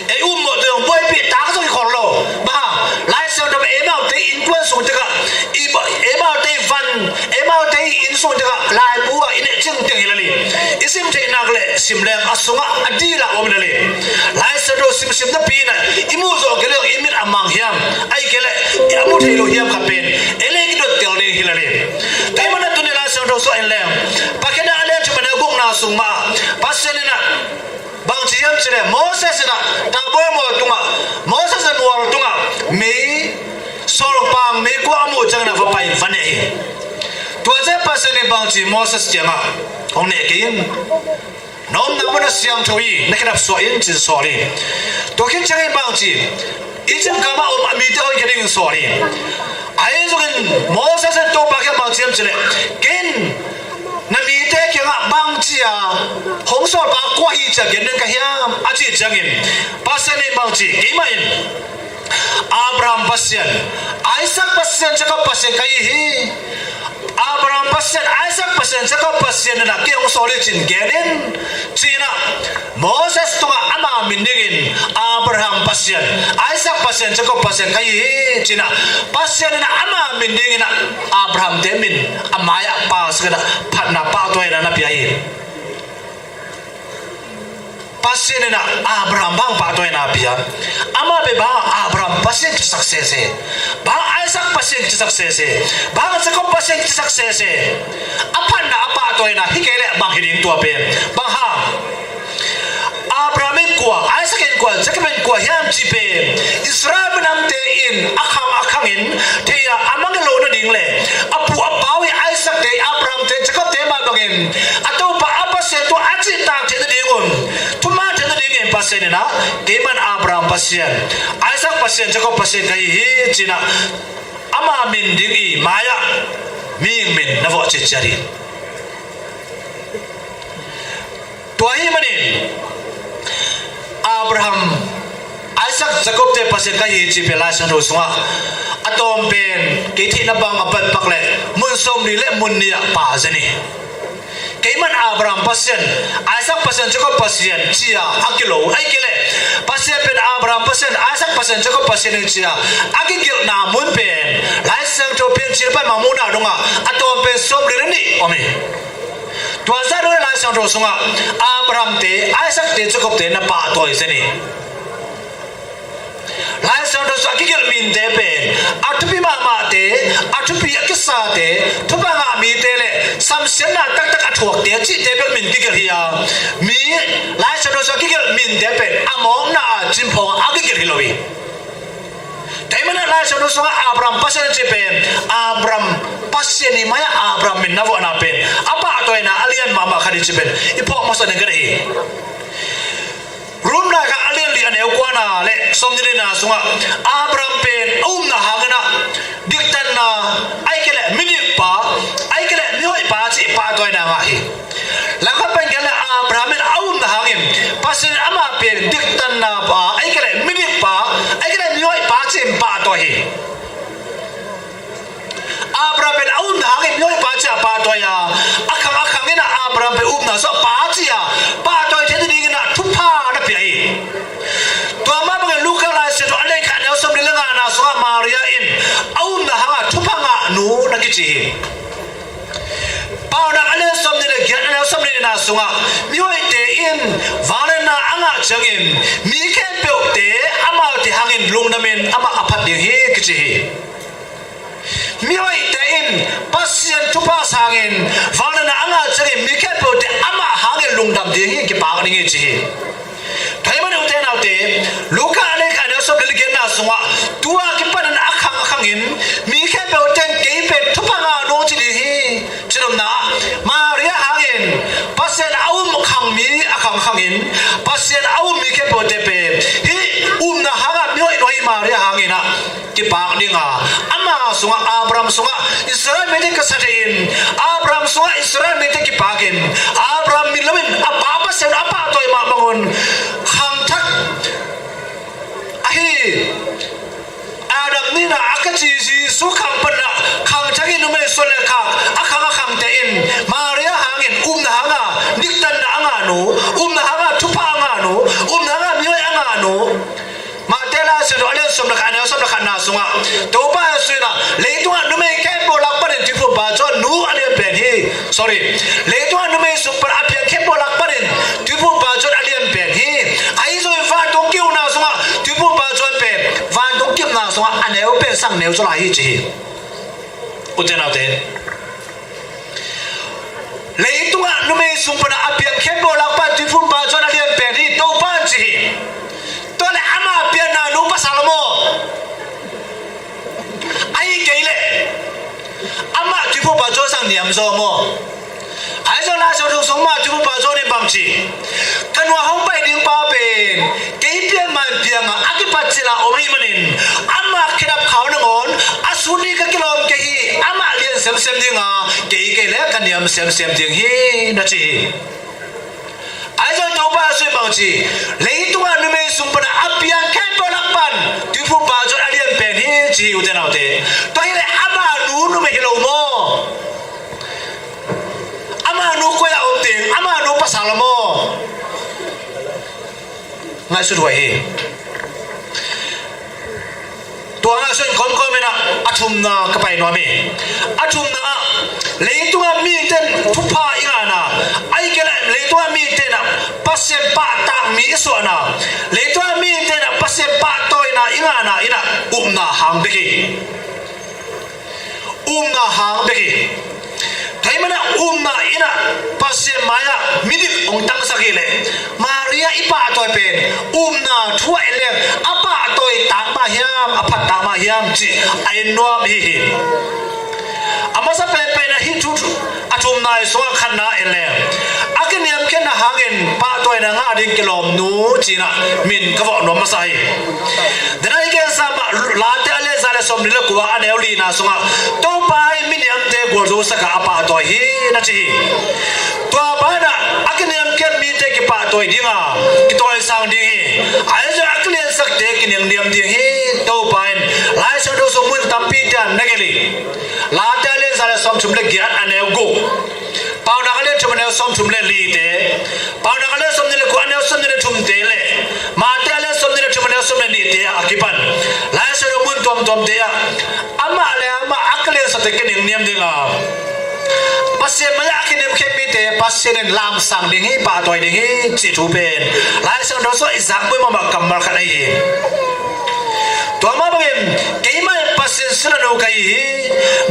Ei ummawhte zong buaipih tak zong kikhol lo. Bang hang? Lai Siangtho in eimaute innkuan sung tikah, i ba-, eimaute i van, eimaute i inn sung tikah laibu ah i neh cingcing hi lel hi. I sim theih nak leh sim leng a sungah a dil ah om hi lel hi. Lai Siangtho simsim napi in ah i muh zawh kei leh i mit a mang hiam, ahih kei leh a mu thei lo hiam khat pen ei leh kidot tel ding hi lel hi. Tua ahih manin tuni Lai Siangtho sungah en leng, Paikhiatna a lian thum a neu gukna sung mah ah Pasian in ah bangci hiam cih leh Moses in ah Tabor mual tungah, Moses in mual tungah mi sawlpang mi kua a muh ciangin ah va pai in va neh hi. Tua ciang Pasian in bangci Moses kiangah, hong neh kei in, na omna mun a siangtho hi, na khedap suah in, ci-in sawl hi. Tua khit ciangin bangci, Egypt gam a om a mite hoih khia dingin sawl hi. Ahi zongin Moses in Topa kiang bang ci hiam cih leh, kei in na mite kiangah bangci a hong sawlpa kua hi ci-a gen ding ka hiam, a cih ciangin Pasian in bangci, keimah in Abraham Pasian, Isaac Pasian, Jacob Pasian ka hi hi. Abraham Pasian, Isaac Pasian, Jacob Pasian in ah kei hong sawl hi ci-in gen in, ci-in ah Moses tungah ama min dingin Abraham Pasian, Isaac Pasian, Jacob Pasian ka hi hi, ci-in ah Pasian in ah ama min dingin ah Abraham-te min a mai-ah palsak in ah phatna pahtawina na pia hi. Pasian in ah Abraham bang pahtawina pia? Amah bek bang Abraham Pasian kisak sese, bang Isaac Pasian kisak sese, bang Jacob Pasian kisak sese. A phatna a pahtawina hi kei leh bang hi ding tua pen? Bang hang? Abraham in kua, Isaac in kua, Jacob in kua hiam cih pen Israel minamte in a khang a khangin thei a, a mangngilh loh nading le a pu a pau i Isaac-te, Abraham-te, Jacob-te mah bangin a Topa a Pasian tungah a cihtak theih nadingun, thuman theih nadingin Pasian in ah, keimah in Abraham Pasian, Isaac Pasian, Jacob Pasian ka hi hi, ci-in ah ama min ding i mai-ah mihing min na vawh citciat hi. Tua ahih manin Abraham, Isaac, Jacob-te Pasian ka hi cih pen Lai Siangtho sungah a tawm pen kei theihna bang a bat pak leh mun sawmli le mun nih ah pha zen hi. Keimah in Abraham Pasian, Isaac Pasian, Jacob Pasian ci-a a kilo, ahih kei leh Pasian pen Abraham Pasian, Isaac Pasian, Jacob Pasian hi ci-a a kigelhna mun pen Lai Siangtho Piancil pan Mangmuhna dongah a tawm pen sawmli le nih om hi. Tua zah dong Lai Siangtho sungah Abraham-te, Isaac-te, Jacob-te na pahtawi zen hi. Lai Siangtho sungah a kigelh minte pen a thupi mahmahte, a thupi a kisate, thupha ngah mite le samsiatna taktak a thuakte a cihte bek min kigelh hi a, mi Lai Siangtho sungah a kigelh minte pen a mawkna a cimphawng a kigelh hi lo hi. Tua ahih manin Lai Siangtho sungah Abraham Pasian i cih pen, Abraham Pasian i mai-ah Abraham min na vuahna pen a pahtawina a lian mahmah khat i cih pen i phawk masa ding ka deih hi. Rom laikhak a lian li a neu kuana le sawmnih le lina sungah Abraham pen a upna hangin ah diktanna, ahih kei leh midikpa, ahih kei leh mihoihpa cih pahtawina ngah hi. Langkhat pen gen leh Abraham in a upna hangin Pasian in amah pen diktanna pa, ahih kei leh midikpa, ahih kei leh mihoihpa cih in pahtawi hi. Abraham pen a upna hangin mihoihpa cih a pahtawi a, a khang a khang in ah Abraham pen upna sungah pa cih a pahtawi theih dingin ah thupha na pia hi. Tua mah bangin Luka Lai Siangtho a lian khat a neu sawmli le ngana sungah Maria in a upna hangah thupha ngahnu na kici hi. Paunak a lian sawmnih le giat a neu sawmnih le nihna sungah mihoihte in vangliatna a ngah ciangin mi khempeuhte amaute hangin lungdamin amah a phat ding hi kici hi. Mihoihte in Pasian thupha sangin vangliatna a ngah ciangin mi khempeuhte amah hangin lungdam ding hi, kipak ding hi ci hi. Tua ahih manin ute naute, Luka a lian khat a neu sawmli le giatna sungah tua kipanin a khang a khangin mi khempeuhte in kei pen thupha ngahnu ci ding hi ci nopna ah Maria hangin Pasian a um khang mi a khang a khangin Pasian a um mi khempeuhte pen hih upna hangah mihoihnu ahi Maria hangin ah kipak ding a, ama sungah, Abraham sungah Israel mite ka sa thei in, Abraham sungah Israel mite kipakin, Abraham min loin a pa Pasian a pahtawi mah bangun khangthak ahi Adam nihna a ka ci Jesuh khang panin ah khangthak i numei suan le khak a khang a khangte in Maria hangin upna hanga diktanna a ngahnu, upna hanga thupha a ngahnu, upna hanga mihoih a ngahnu. Mate Lai Siangtho a lian sawm le khat a neu sawm le khatna sungah Topa Jesuh in ah leitungah numei khempeuh lak panin Tuiphumpa Johan nu a lian pen hi. Sorry, leitungah numei sung pan a piang khempeuh lak panin Tuiphumpa Johan a lian pen hi. Ahi zongin vantung ki-ukna sungah Tuiphumpa Johan pen vantung ki-ukna sungah a neu pen sang neu zaw lai hi ci hi. Ute naute, leitungah numei sung pan a piang khempeuh lak pan Tuiphumpa Johan a lian pen hi Topa in ci hi. Tua leh ama pianna nu pasal maw? Ahih kei leh amah Tuiphumpa Johan sang niam zaw maw? Ahi zong Lai Siangtho sung mah Tuiphumpa Johan in bang ci? Ka nuai hong pai ding pa pen kei pian man piang a, a kipat cil a om ahih manin amah khedap khau nangawn a sut ding ka kilawm kei hi. Amah lian semsem ding a, kei kei le ka niam semsem ding hi na ci hi. Ahi zong Topa Jesuh in bang ci? Leitungah numei sung pan a piang khempeuh lak pan Tuiphumpa Johan a lian pen hi ci hi ute naute. Tua hi leh ama nu numei hi lo maw? Ama nu koi ah om ding, ama nu pasal maw? Ngaihsut huai hi. Tua ngaihsut in kawmkawm in ah a thumna ka pai nuam hi. A thumna ah leitungah mite in thupha i ngahna, ahih kei leh leitungah mite in ah Pasian pahtak mi i suahna, leitungah mite in ah Pasian pahtawina i ngahna in ah upna hang bek hi. Upna hang bek hi. Tua ahih manin ah upna in ah Pasian mai-ah midik hong tangsak hi leh Maria i pahtawi pen upna thu ah en leng a pahtawi tak mah hiam, a phat tak mah hiam cih a en nuam hi hi. A masa penpen ah hih thu a thumna i sungah khatna en leng a kiniamkhiatna hangin pahtawina ngah ding kilawmnu ci-in ah min ka vawh nuam masa hi. Dena i gensa mah Late a lian za le sawmli le kua a neu lina sungah Topa in miniamte gualzo sak a a pahtawi hi na ci hi. Tua banah a kiniamkhiat mite kipahtawi ding a kitawisang ding hi. Ahi zong a kiliansakte kiniamniam ding hi. Topa in Lai Siangtho sung mun tampite ah na gelh hi. Late a lian za le sawmthum le giat a neu guk, Paunak a lian thum a neu sawmthum le lite, Paunak a lian sawmnih le kua a neu sawmnih le thumte le Mate a lian sawmnih le thum a neu sawmnih le nihte a kipan Lai Siangtho mun tuamtuamte ah amah le amah a kiliansakte kiniamniam ding a, Pasian mai-ah a kiniamkhiat mite Pasian in lamsang ding hi, pahtawi ding hi cih thu pen Lai Siangtho sungah i zak buai mahmah kammal khat ahi hi. Tua mah bangin keimah in Pasian silanu ka hi hi.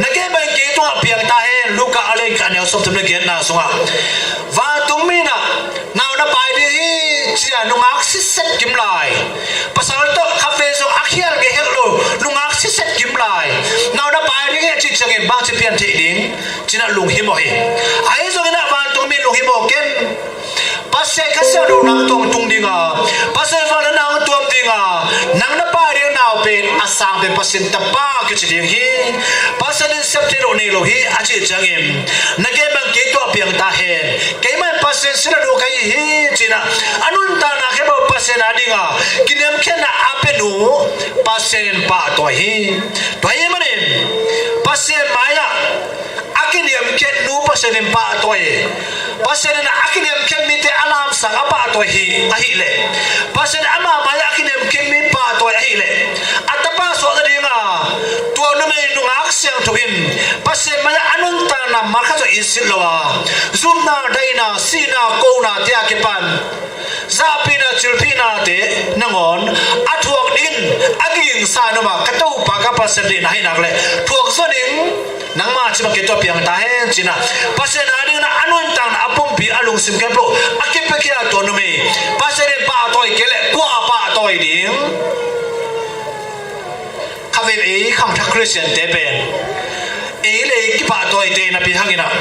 Na kei bangin kei tungah piang ta hen. Luka a lian khat a neu sawmthum le giatna sungah vantung mi in ah nau na pai ding hi ci-a nungak sitset kim lai, pasal tawh khatvei zong a khial ngei het lo nungak Nau na pai ding hi a cih ciangin bangci pian theih ding ci-in ah lunghimawh hi. Ahi zongin ah vantung mi lunghimawh ken. Pasian Kha Siangtho nang tungah tung ding a, Pasian vanglian nang tuam ding a, nang na pai ding nau pen a sang pen Pasian Tapa kici ding hi. Pasian in septheih loh nei lo hi a cih ciangin, na gen bang kei tuah piang ta hen. Keimah in Pasian sinah nu ka hi hi ci-in ah a nuntakna khempeuh Pasian a ding a kiniamkhiatna a pia nu Pasian in pahtawi hi. Tua ahih manin Pasian mai-ah a kiniamkhiat nu Pasian in pahtawi hi. Pasian in a kiniamkhiat mite a lamsang a pahtawi hi ahih leh, Pasian in ama mai-ah a kiniamkhiat mi pahtawi ahih leh, a tapa suahna ding a, tua numei nungak siangtho in Pasian mai-ah a nuntakna man khat zong it silh lo a, zumna, daihna, sihna, konate a kipan zahpihna, cilphihnate nangawn a thuak dingin a kigingsa in om a, ka Topa ka Pasian deihna ahih nak leh thuak zaw ning. Nangma cih bang kei tuah piang ta hen ci-in ah Pasian a dingin ah a nuntakna a pumpi a lungsim khempeuh a kipiakhia tua numei Pasian in pahtawi kei leh kua pahtawi ding? Khatvei ei khangthak Khristiante pen ei le ei kipahtawite napi hangin ah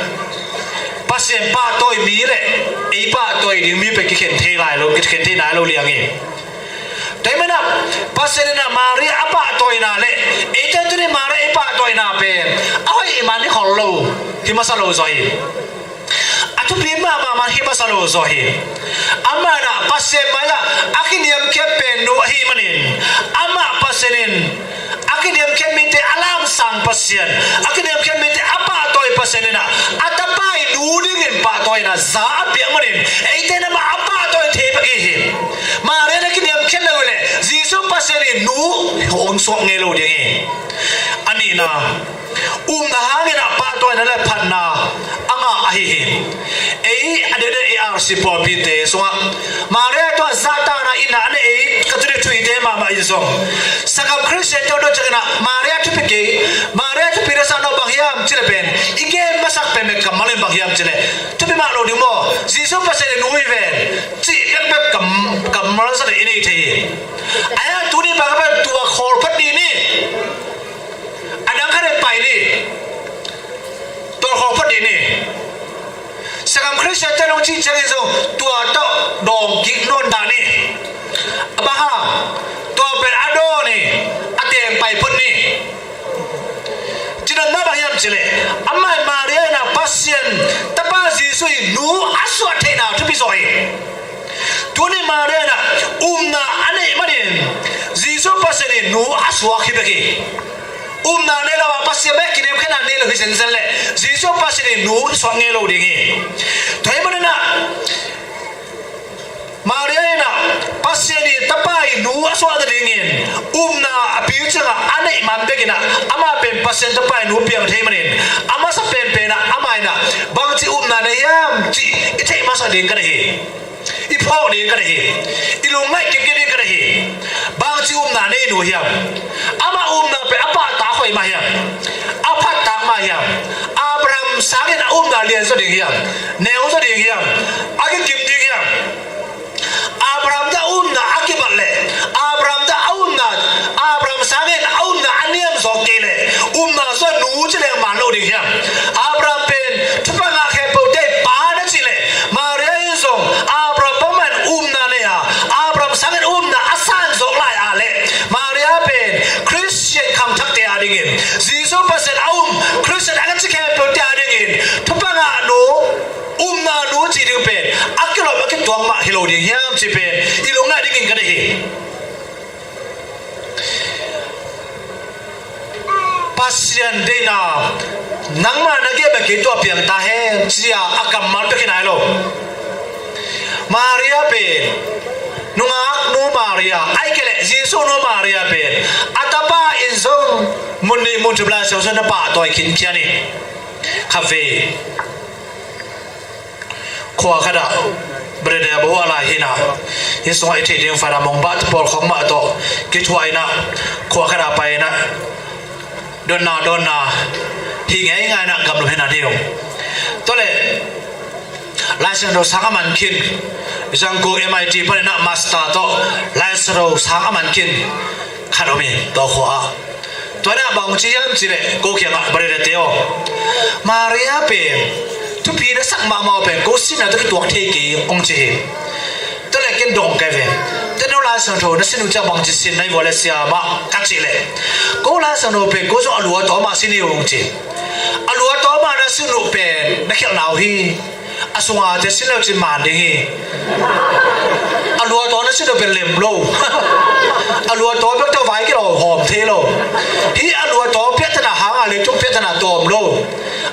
Pasian pahtawi mi le ei pahtawi ding mi pen kikhen thei lai lo, kikhen thei nai lo liang hi. Tua ahih manin ah Pasian in ah Maria a pahtawina le eite tuni Maria i pahtawina pen a hoih man hi khol lo, hi masa lo zaw hi. A thupi mahmah man hi masa lo zaw hi. Amah in ah Pasian mai-ah a kiniamkhiat pen nu ahih manin, amah Pasian in a kiniamkhiat mite a lamsang Pasian, a kiniamkhiat mite a pahtawi Pasian in ah a tapa i nu dingin pahtawina za a piak manin eite in amah a pahtawi thei bek i hi hi. Maria in a kiniamkhiat lo hi leh Jesu Pasian i nu hong suak ngei lo ding hi. A nihna, upna hangin ah pahtawina le phatna a ngah ahi hi. Ei a dede ei R C pawlpite sungah Maria tua zahtakna itna a nei ei Catholic thuhite mahmah in zong, sanggam Khristiante uh dot ciangin ah Maria thupi kei, Maria thupi na sa no bang hiam cih leh pen i gen masak pen pen kammal in bang hiam cih leh thupi mah lo ding maw, Jesu Pasian i nu hi ven cih bekbek kam, kammal zat in i nei thei hi. Ahi hang tuni bang pen tua khawl phat dih ni. A dang khat in pai ni. Tua khawl phat dih ni. Sanggam Khristiante lungsim ciangin zong tua tawh dawng kik nawn dah ni. A bang hang tua pen a dawn ni, a teng pai phot ni. Ci-in ah bang hiam cih leh amah in Maria in ah Pasian tapa Jesu i nu a suah theihna thupi zaw hi. Tuni Maria in ah upna a neih manin Jesu Pasian i nu a suak hi bek hi. Upna nei lo a Pasian bek kiniamkhiatna nei lo hi zenzen leh Jesu Pasian i nu suak ngei lo ding hi. Tua ahih manin ah Maria in ah Pasian i tapa i nu a suah nadingin upna a piu ciangah a neih man bekin ah amah pen Pasian tapa i nu piang thei manin a masa penpen ah amah in ah bangci upna nei hiam cih i theih masa ding ka deih hi. I phawk ding ka deih hi. I lungngaih kik ding ka deih hi. Bangci upna nei nu hiam? Amah upna pen a pahtak hoih mah hiam? A phattak mah hiam? Abraham sangin a upna lian zaw ding hiam? Neu zaw ding hiam? A kikim ding hiam? Abraham tawh a upna a kibat leh Abraham tawh a upna, Abraham sangin a upna a niam zawk kei leh upna zaw nu ci leng man lo ding hiam? Abraham pen thupha ngah khempeuhte pa na cih leh Maria in zong Abraham bangmah in upna nei a, Abraham sangin upna a san zawk lai a leh Maria pen Khristian khangthakte a dingin, Jesu Pasian a um Khristian a ka ci khempeuhte a dingin thupha ngah nu, upna nu cih ding pen a kilawm a kituak mah hi lo ding hiam cih pen i lungngaih dingin ka deih hi. Pasian deihna nangmah na gen bek kei tuah piang ta hen ci-a a kammal bek hi nai lo. Maria pen, nungak nu Maria, ahih kei leh Jesu nu Maria pen a tapa in zong mun nih mun thum Lai Siangtho na pahtawi khinkhia ni. Khatvei khua khatah brother bawa lai hi-in ah, hih sungah i theih ding fana mong bah tu pawl khawng mah tawh kithuah in ah, khua khatah pai in ah, dotna dotna hi ngeingai in ah gamlum hi-in ah ding. Tua leh Lai Siangtho sang a man khin, Zangkong M I T panin ah master tawh Lai Siangtho sang a man khin khat om hi tua khua ah. Tua in ah bang ci hiam cih leh, ko kiangah, brother te aw, Maria pen thupi na sak mahmah uh pen ko sihna tawh kituak thei kei hong ci hi. Tua leh ken dawng ka hi ve. Tua no Lai Siangtho na sin uh ciang bang ci sin na hi vua leh siamah ka cih leh, ko Lai Siangtho pen ko zong a lu a taw mah sin hi uh hong ci. A lu a taw mah na sin uh pen na khialhna uh hi. A sunga te sin lo cin man ding hi. A lu a taw na sin uh pen lem lo. A lu a taw bek tawh vai kilawm hawm thei lo. Hih a lu a taw piahtana hanga leitung piahtana tawm lo.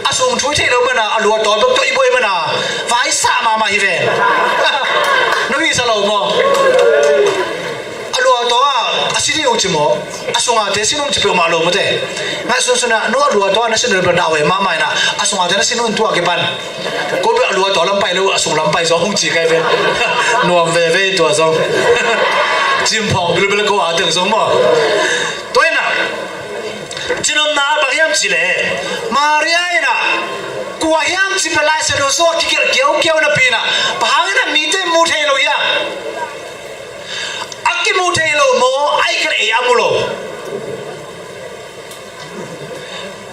A sung thui thei lo mana a lu a taw bek tawh i buai mana vai sah mahmah hi ve. Na visa lo maw? A lu a taw a, a sin hi uh ci maw? A sunga te sin uh ci peuhmah lo maw te. Ngaihsun sunah no a lu a taw a na sin uh pen dahhuai mahmah inah a sunga te na sin uh tuah kipan. Ko bel a lu a taw lam pai lo, a sung lam pai zong hong ci kai ve. Nuam veve tua zong. Cimphawng bilbil ko a teng zong maw? Tua inah cinopna bang hiam cih leh, Maria inah kua hiam cih pen Lai Siangtho sungah kigelh kiaukiau napi inah, bang hang inah mite mu thei lo hiam? A kimu thei lo maw, ahih kei leh ei a mu lo?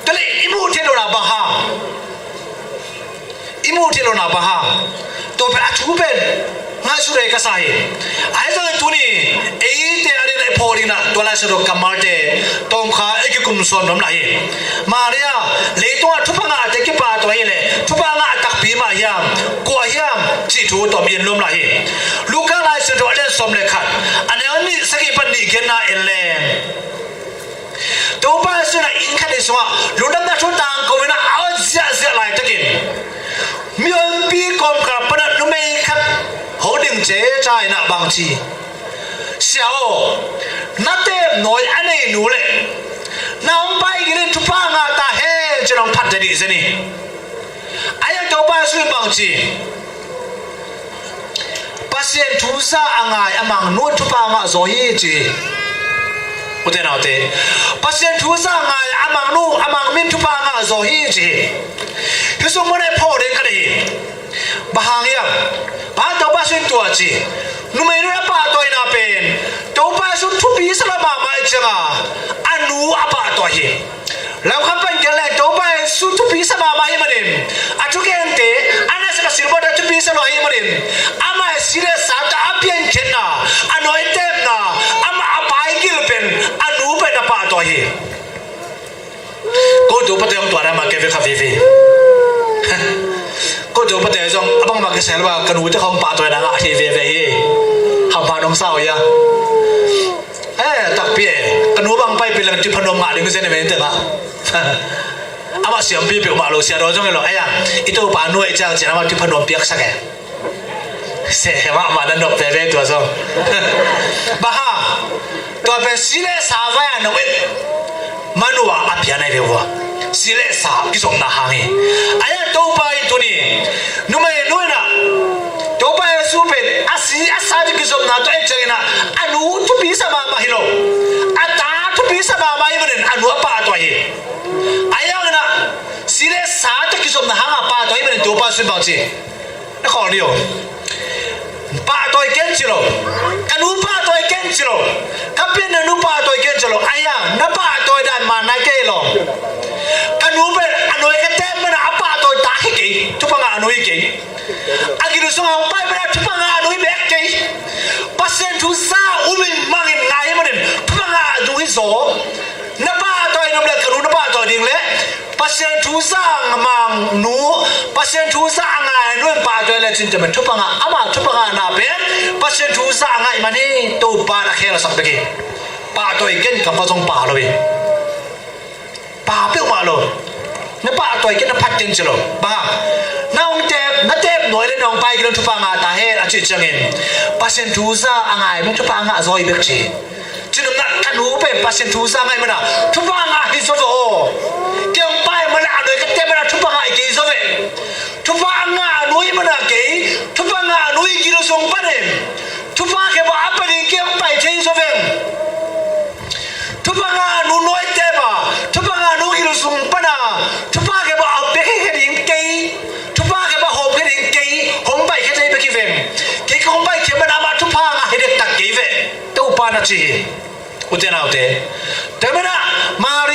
Tua leh i muh theih lohna bang hang? I muh theih lohna bang hang? Tua pen a thu pen ngaihsut ei ka sa hi. Ahi zongin tuni eite a dingin i phawk dingin ah tua Lai Siangtho kammalte tawmkhat i kikum sawn nuam lai hi. Maria leitungah thupha ngahte kipahtawi hi leh thupha ngah takpi mah hiam, kua hiam cih thu tawm i en nuam lai hi. Luka Lai Siangtho a lian sawm le khat, a neu nih, sagih pan nih genna en leng, Topa Jesu in ah inn khat nih sungah lungdamna thu tangko in ah a ot ziahziah laitakin mi ompih kawmkal panah numei khat hong ding ceca in ah bang ci, "Sia aw, na teep nawi a nei nu le na hong paigil in thupha ngah ta hen," ci-in hong phat zaw dih zen hi. Ahi hang Topa Jesu in bang ci, "Pasian thu za a ngai a mang nu in thupha ngah zaw hi," ci hi. Ute naute, Pasian thu za a ngai a mang nu a mang mi in thupha ngah zaw hi ci hi. Hih sung munah i phawk ding ka deih hi. Bang hang hiam? Bang hang Topa Jesu in tua ci? Numei nu in a pahtawina pen Topa Jesu thupi sa lo mahmah ahih ciangin a nu a pahtawi hi. Lamkhat pan gen leng Topa Jesu thupi sa mahmah ahih manin, a thugente, a nasak a silbawl a thupi sa lo ahih manin, amah si le sa tawh a piankhiatna, a nawitepna, amah a paigil pen a nu pen a pahtawi hi. Ko tu pate hong tua dama keve kha vivi. Ko tu pate zong a bangmah kisel ba ka nute khong pahtawina ngah thei veve hi. Hampha nong sa uh hia? Eh, takpi e. Ka nu bang paipih leng thupha nuam ngah ding zen e, men tengah. Amah siampi peuhmah lo, sia dawn zong hi lo. Ahi hang i Topa nu ahih ciang ci-in amah thupha nuam piaksak e. Seh, mahmah na nop veve tua zong. Bang hang? Tua pen si le sa vai-a nong et man uh a piang ahi ve ua. Si le sa kizopna hang hi. Ahi hang Topa in tuni numei nu in ah Topa Jesu pen a si a sa tawh kizopna tawh et ciangin ah a nu thupi sa mahmah hi lo. A ta thupi sa mahmah ahih manin a nu a pahtawi hi. Ahi hangin ah si le sa tawh kizopna hangin a pahtawi ahih manin Topa Jesu in bang ci? Na khawl ni aw. Pahtawi ken ci lo. Ka nu pahtawi ken ci lo. Ka pianna nu pahtawi ken ci lo. Ahi hang na pahtawi dan man nai kei lo. Ka nu pen a nawi ka teep manin a pahtawi ta hi kei. Thupha ngah a nu hi kei. A gil sungah hong pai manin thupha ngah a nu hi bek kei. Pasian thu za um in mang in ngai hi manin thupha ngah a nu hi zaw. Na pahtawi nop le ka nu na pahtawi ding le Pasian thu za a mang nu, Pasian thu za a ngai nu in pahtawi le cin teh pen thupha ngah, ama thupha ngahna pen Pasian thu za a ngaih man hi. Topa in a khel a sak bek hi. Pahtawi ken, kam khat zong pha lo hi. Pha peuhmah lo. Na pahtawi ken, na phat ken ci lo. Bang hang? Na hong teep, na teep nawi le na hong paigil in thupha ngah ta hen a cih ciangin Pasian thu za a ngai nu in thupha ngah zaw hi bek ci. Cinopna, ka nu pen Pasian thu za a ngaih manin thupha ngah hi zaw ve aw. Kei hong pai manin a nawi ka teep manin thupha ngah hi kei zaw ve. Thupha ngah a nu ahih manin kei thupha ngah a nu i gil sung panin thupha khempeuh a pia ding kei hong pai thei zaw veng. Thupha ngah a nu nawitep a, thupha ngah a nu gil sung panin thupha khempeuh a pia khekhe ding kei, thupha khempeuh a hawmkhia ding kei hong paikhe thei bek hi veng. Kei ka hong paikhe manin amah thupha ngah hi dektak kei ve, Topa in a ci hi. Ute naute, tua manin ah Maria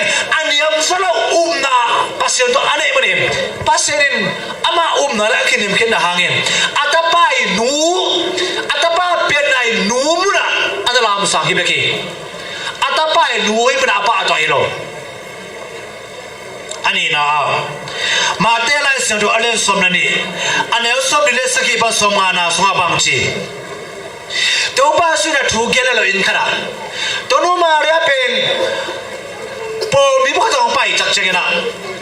a niamzaw lo upna Pasian tawh a neih manin, Pasian in ama upna le a kiniamkhiatna hangin a tapa i nu, a tapa pianna i nu munah a na lamsang hi bek hi. A tapa i nu hoih munah a pahtawi hi lo. A nihna ah, Mate Lai Siangtho a lian sawm le nih, a neu sawm nih le sagih pan sawm ngana sungah bang ci? Topa Jesu in a thu gen le lo in khatah, Tonu Maria pen pawlmi pakhat hong pai tak ciangin ah,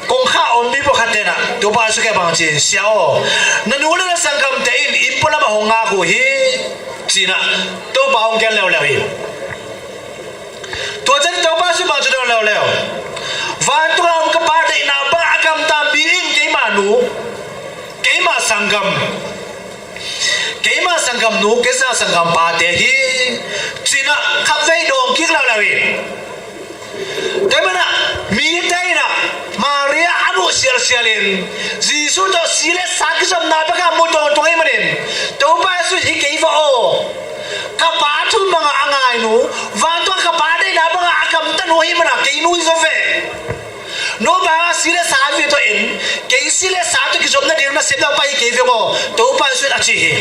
kongkhak a om mi pakhat tenah Topa Jesu kiang bang ci? Sia aw, na nu le na sanggamte in inn pualam ah hong ngak uh hi, ci-in ah Topa hong gen leuleu hi. Tua ciang Topa Jesu bang ci dong leuleu? Vantung a om ka Pa deihna bang a gamta mi in keima nu, keima sanggam, keima sanggam nu, keima sanggam pate hi, ci-in ah khatvei dawng kik leuleu hi. Tua ahih manin ah mite in ah Maria a muh sialsial in, Jesu tawh si le sa kizopna bek a mu tawntung ahih manin, Topa Jesu hi kei va aw, ka Pa thu bangah a ngai nu, vantung a ka Pa deihna bangah a gamta nu ahih manin kei nu hi zaw ve. No bangah si le sa vive tawh en, kei si le sa tawh kizop nading nasepna pa hi kei ve aw, Topa Jesu in a ci hi.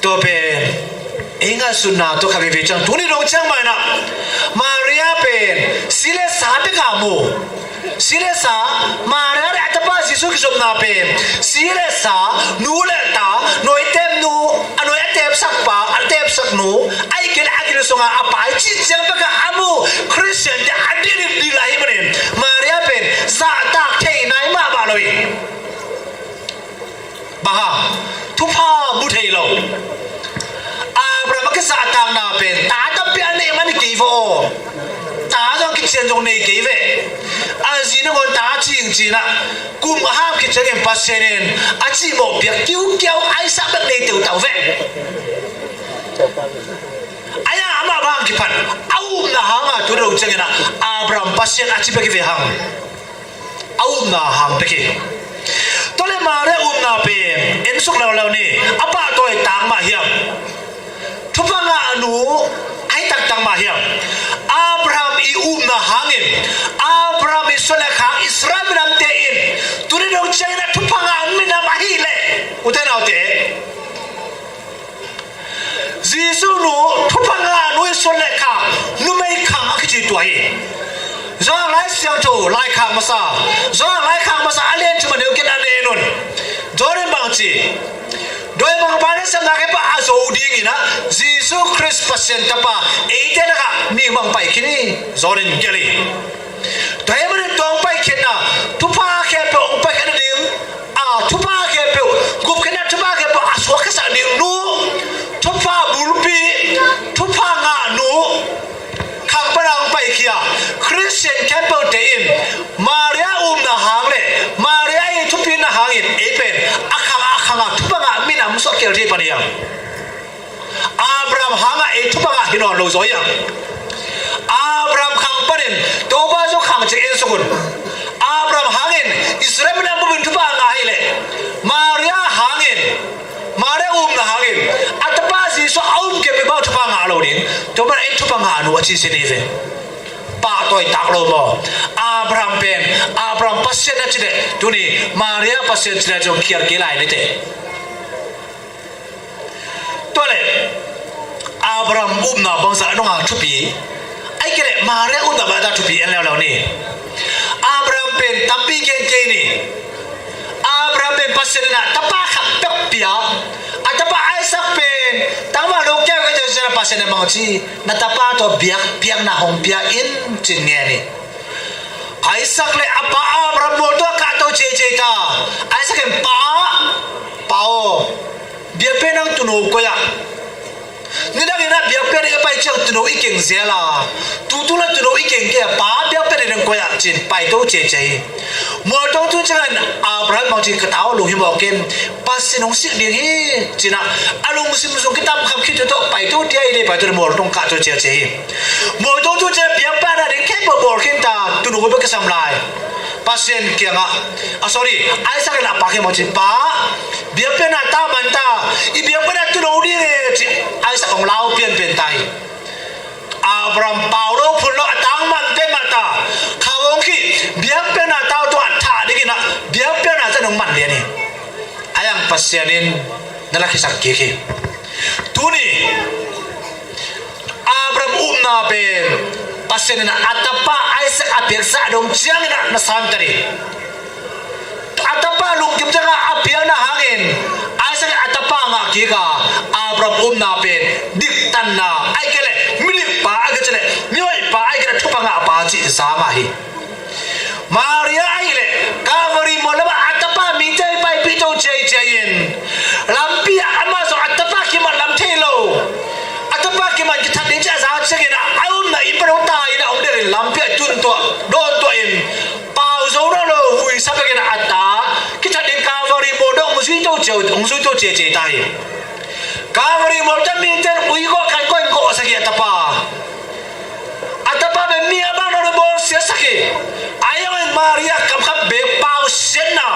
Tua pen ei ngaihsutna tawh khat veve ciang, tuni dong ciang mah in ah Maria pen si le sa bek a mu. Si le sa, Maria le a tapa Jesu kizopna pen si le sa, nu le ta, nawitepnu, a nawi a tepsak pa, a tepsak nu, ahih kei leh a gil sungah a pai cih ciang bek a mu Khristiante a dihdih lai ahih manin Maria pen zahtak thei nai mahmah lo hi. Bang hang? Thupha mu thei lo. Abraham a kizahtakna pen ta tampi a neih man hi kei va aw. Ta zong kician zong nei kei ve. A zi nangawn ta cing ci-in ah kum a hap khit ciangin Pasian in a cimawh piak kiukiau Isaac bek nei teutau ve. Ahi hang amah bang hang kiphat? A upna hangah tu dong ciangin ah Abraham Pasian a ci bek hi ve hang. A upna hang bek hi. Tua leh Maria upna pen en suk leuleu ni. A pahtawi tak mah hiam? Thupha ngah nu a hi taktak mah hiam? Abraham i upna hangin, Abraham i suan le khak Israel minamte in tuni dong ciangin ah thupha ngah minam ahih leh, ute naute, Jesu nu, thupha ngah nu i suan le khak, numei khang a kici tua hi. Johan Lai Siangtho, Lai Khak Masa, Johan Lai Khak Masa a lian thum a neu khat a neu nih. Johan in bang ci? Dawimangpa nasepna khempeuh a zo dingin ah Jesu Khrist Pasian Tapa eite lakah mi bang pai khin hi, Johan in gelh hi. Tua ahih manin tua hong paikhiatna, thupha khempeuh hong paikhiat nading, a, thupha khempeuh, gupkhiatna thupha khempeuh a suak khasak ding nu, thupha bulpi, thupha ngah nu khang pan a hong paikhia Khristian khempeuhte in Maria upna hang le Maria i thupina hangin ei pen a khang a khang a thupha ngah minam suak kei thei pan hiam? Abraham hangah ei thupha ngah hi nawn lo zaw hiam? Abraham khang panin Topa Jesu khang cih en suk un. Abraham hangin Israel minam bup in thupha ngah hi leh, Maria hangin, Maria upna hangin a tapa Jesu a um kei peuhmah thupha ngah lo ding. Tua manin ei thupha ngah nu a ci zen hi ve. Pahtawi tak lo maw? Abraham pen Abraham Pasian a ci leh tuni Maria Pasian ci leh zong khial kei lai ni teh. Tua leh Abraham upna bangzah a nungah thupi? Ahih kei leh Maria upna bangzah thupi en leuleu ni. Abraham pen tampi gen kei ni. Abraham pen Pasian in ah tapa khat peuh pia. A tapa Isaac pen tangval lo keu kei teh Pasian in bang ci? Na tapa tawh biakpiakna hong pia in, ci-in ngen hi. Isaac le a pa Abraham mualtung ah kahto ciaiciai ta. Isaac in, pa, pa aw, biakpiakna ah tuuno koi ah. Nidangin ah biakpiakna i pai ciang tuuno i keng zel a, tutung la tuuno i keng kei a, pa, biakpiakna ding koi ah, ci-in paito ciaiciai hi. Mualtung tun ciangin Abraham bang ci? Ka ta aw, lunghimawh ken, Pasian hong sik ding hi, ci-in ah a lungsim sung kitamkham khit tawh paito ciaiciai hi. Paito le mualtung kahto ciaiciai hi. Mualtung tun ciangin biakpiakna ding khempeuh bawl khin ta, tuuno bek kisam lai. Pasian kiangah, a, sorry, Isaac in a pa kiang bang ci? Pa, biakpiakna ta man ta, i biakpiakna tuuno ding e, ci. Isaac hong lau pianpian ta hi. Abraham pau lo phun lo Pasian in na lakkhisak kik hi. Tuni Abraham upna pen Pasian in a tapa Isaac a piaksa dong ciangin ah na santan hi. A tapa lungkim ciangah a piakna hangin Isaac a tapa ngah kik a, Abraham upna pen diktanna ahih kei leh midikpa ahih kei leh mihoihpa ahih kei leh thupha ngahpa cih za ngah hi. Maria ahih leh Calvary mual lamah a tapa mite paipih to ciaiciai in lampi ah amah zong a tapa kimat lam thei lo. A tapa kimat kithat ding ci a za ciangin a upna inn pan hong tai in a hong delhin lampi ah tun tuah dawn tuah in pau zo nawn lo huisa bekin a ta kithat ding Calvary mual dong hong zui to ciau hong zui to ciaiciai ta hi. Calvary mual tan mite in ui gawh kan gawh in gawhsak hi a tapa. A tapa pen mi a bang nong bawlsiasak hi. Ahi zongin Maria kamkhat beek pausiatna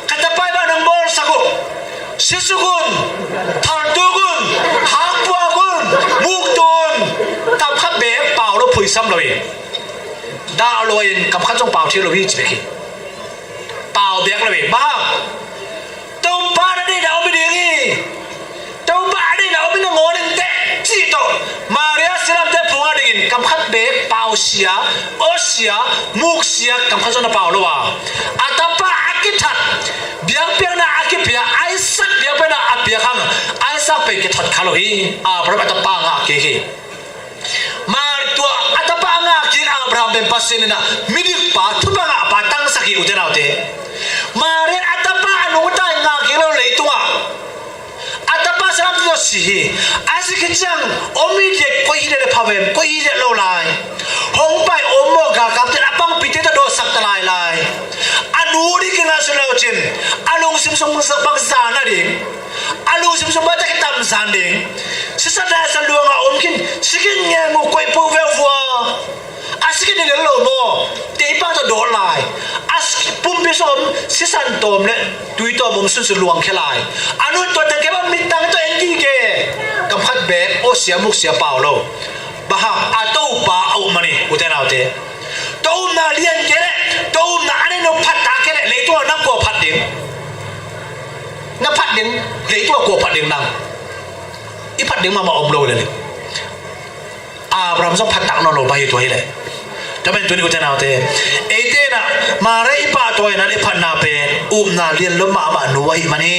ka tapa i bang nong bawlsak uh. Sisuk un, thaltuk un, hakpuak un, muktu un, kamkhat beek pau lo phuisam lo hi. Dah lo in kamkhat zong pau thei lo hi ci bek hi. Pau beek lo hi. Bang hang Topa na deihna om hi ding hi. Topa a deihna om hi nangawn in teh cih tawh Maria silamte phung a dingin kamkhat beek pausia, awsia, muksia kamkhat zong na pau lo a. A tapa a kithat biakpiakna a kipia Isaac biakpiakna a piak hang Isaac pen kithat kha lo hi. Abraham a tapa ngah kik hi. Mar tua a tapa a ngah kik Abraham pen Pasian in a midikpa thupha ngahpa tangsak hi ute naute. Maria a tapa a nungta in ngah kik lo leitungah a tapa salam tawh si hi. A si khit ciang om hi diak koi hi diak le pha vem koi hi diak lo lai. Hong pai om maw galkapte in a pangpite tawh dawtsak ta lai lai. A nu ding kingah su lo cin a lungsim sung bangsa bangsa na ding. A lungsim sung bangsa kitam zan ding. Sisan dai sa luang a om khin sikin nge mu koi pu veu vua. A sikin ni lel lo maw? Tei pang tawh dawt lai. A pumpi sung om sisan tawm le tui tawm om sun su luang khia lai. A nun tawh teng kei bang mittang tawh en ding ke. Kamkhat beek awsia muksia pau lo. Bang hang a Topa a um mani ute naute. Tua upna lian kei leh tua upna a nei no phat ta kei leh leitungah nang kua phat ding? Na phat ding leitungah kua phat ding nang? I phat ding mahmah om lo le ni. Abraham zong phat tak nawn lo pai hi tua hi leh. Tua men tuni ute naute eite na Maria i pahtawi na i phatna pen upna lian lo mahmah nu ahi mani.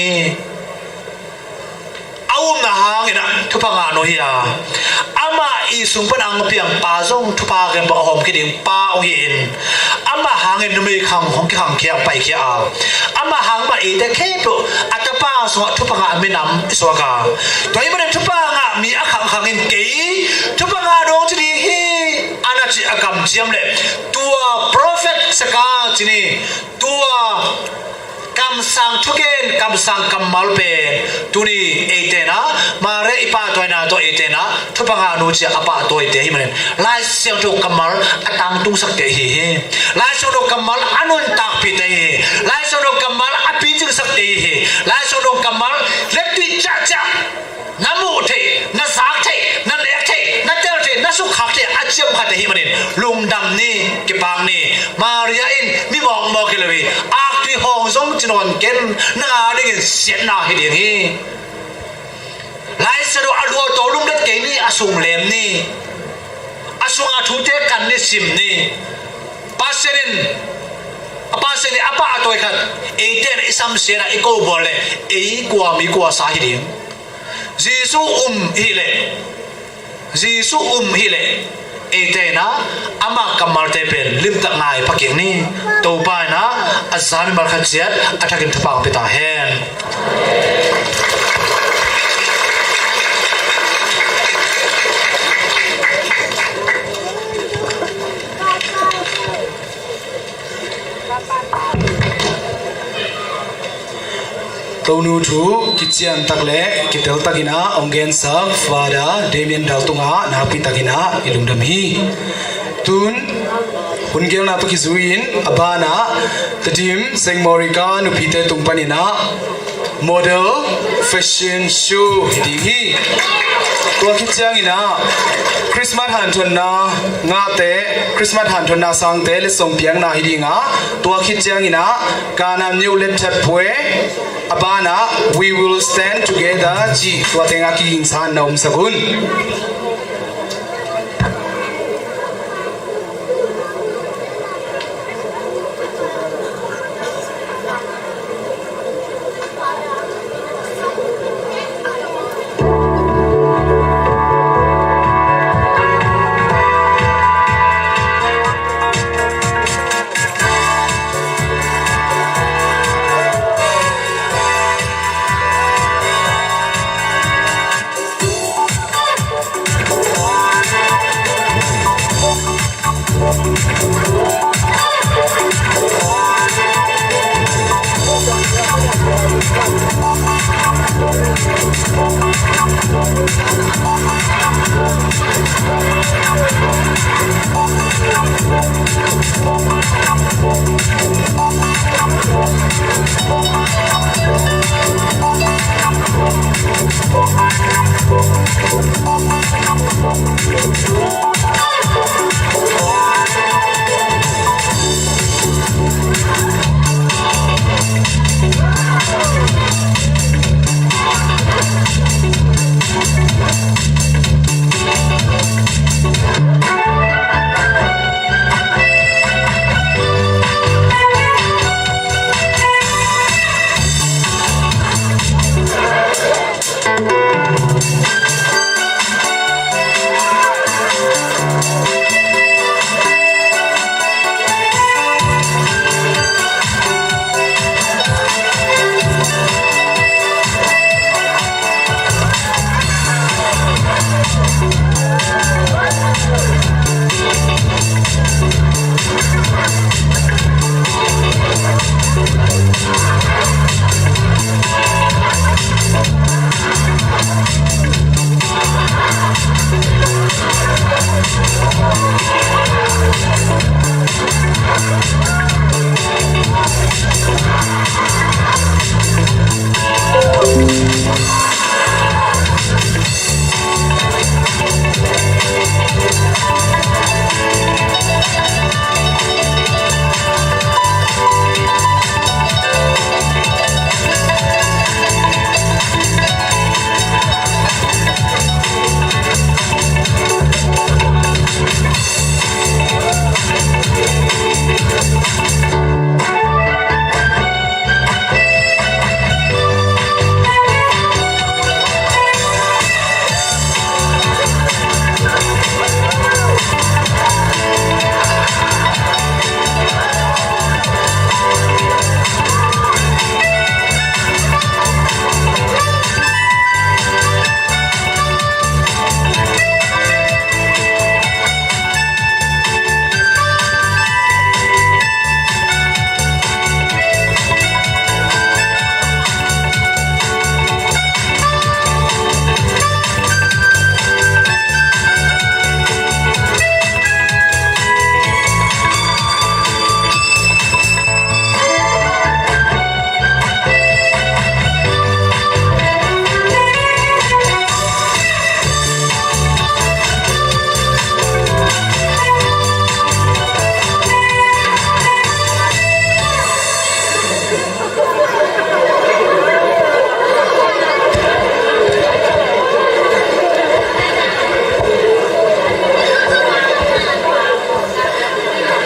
A upna hangin ah thupha ngah nu hi a, amah i sung pan ang piang pa zong thupha kempa a hawm kiding pa hong hi in, amah hangin numei khang hong kikhang khiang paikhia a, amah hang mah eite khempeuh a tapa sungah thupha ngah minam i suak a. Tua hi manin thupha ngah mi a khangkhang in kei thupha ngah dong ci ding hi. Ana ci a kamciam le tua prophet saka ci ni tua kamsang thugen kamsang kammal pen tuni eite na Maria i pahtawina tawh eite na thupha ngah nu cia a pahtawite hi manin Lai Siangtho kammal a tangtungsakte hi hi. Lai Siangtho kammal a nuntakpite hi hi. Lai Siangtho kammal a picingsakte hi hi. Lai Siangtho kammal leptuih ciahciah na muh theih, na zak theih, na nek theih, na tel theih, na sukkhak theih a ciamkhate hi manin lungdam ni, kipak ni. Maria in mi mawkmawk hi lo hi. Aktui hawng zong ci nawn ken, nang a dingin siatna hi ding hi. Lai Siangtho a luato lumlet kei ni, a sung lem ni. A sunga thute kan ni, sim ni. Pasian in a Pasian in a pahtawi khat eite na i samsiatna i kobual le ei kua mi kua sa hi ding. Jesu um hileh Jesu um hileh eite na ama kammalte pen limtak ngai pakik ni. Topa in a za mimal khat ciat a thakin thupha pia ta hen. Tonu thu kician tak le kitel takin a hong gensak Father Damien Dal tungah nakpi takin a i lungdam hi. Tun hun gelna tawh kizui-in a banah Tedim Saint Morica nupite tung panin a model fashion show hi ding hi. Tua khit ciangin a Christmas hanthotna ngahte, Christmas hanthotna sangte letsong piakna hi ding a, tua khit ciangin a Kana New Let That Pwe A banah, "We will stand together," cih tua tengah kigingsa na omsak un.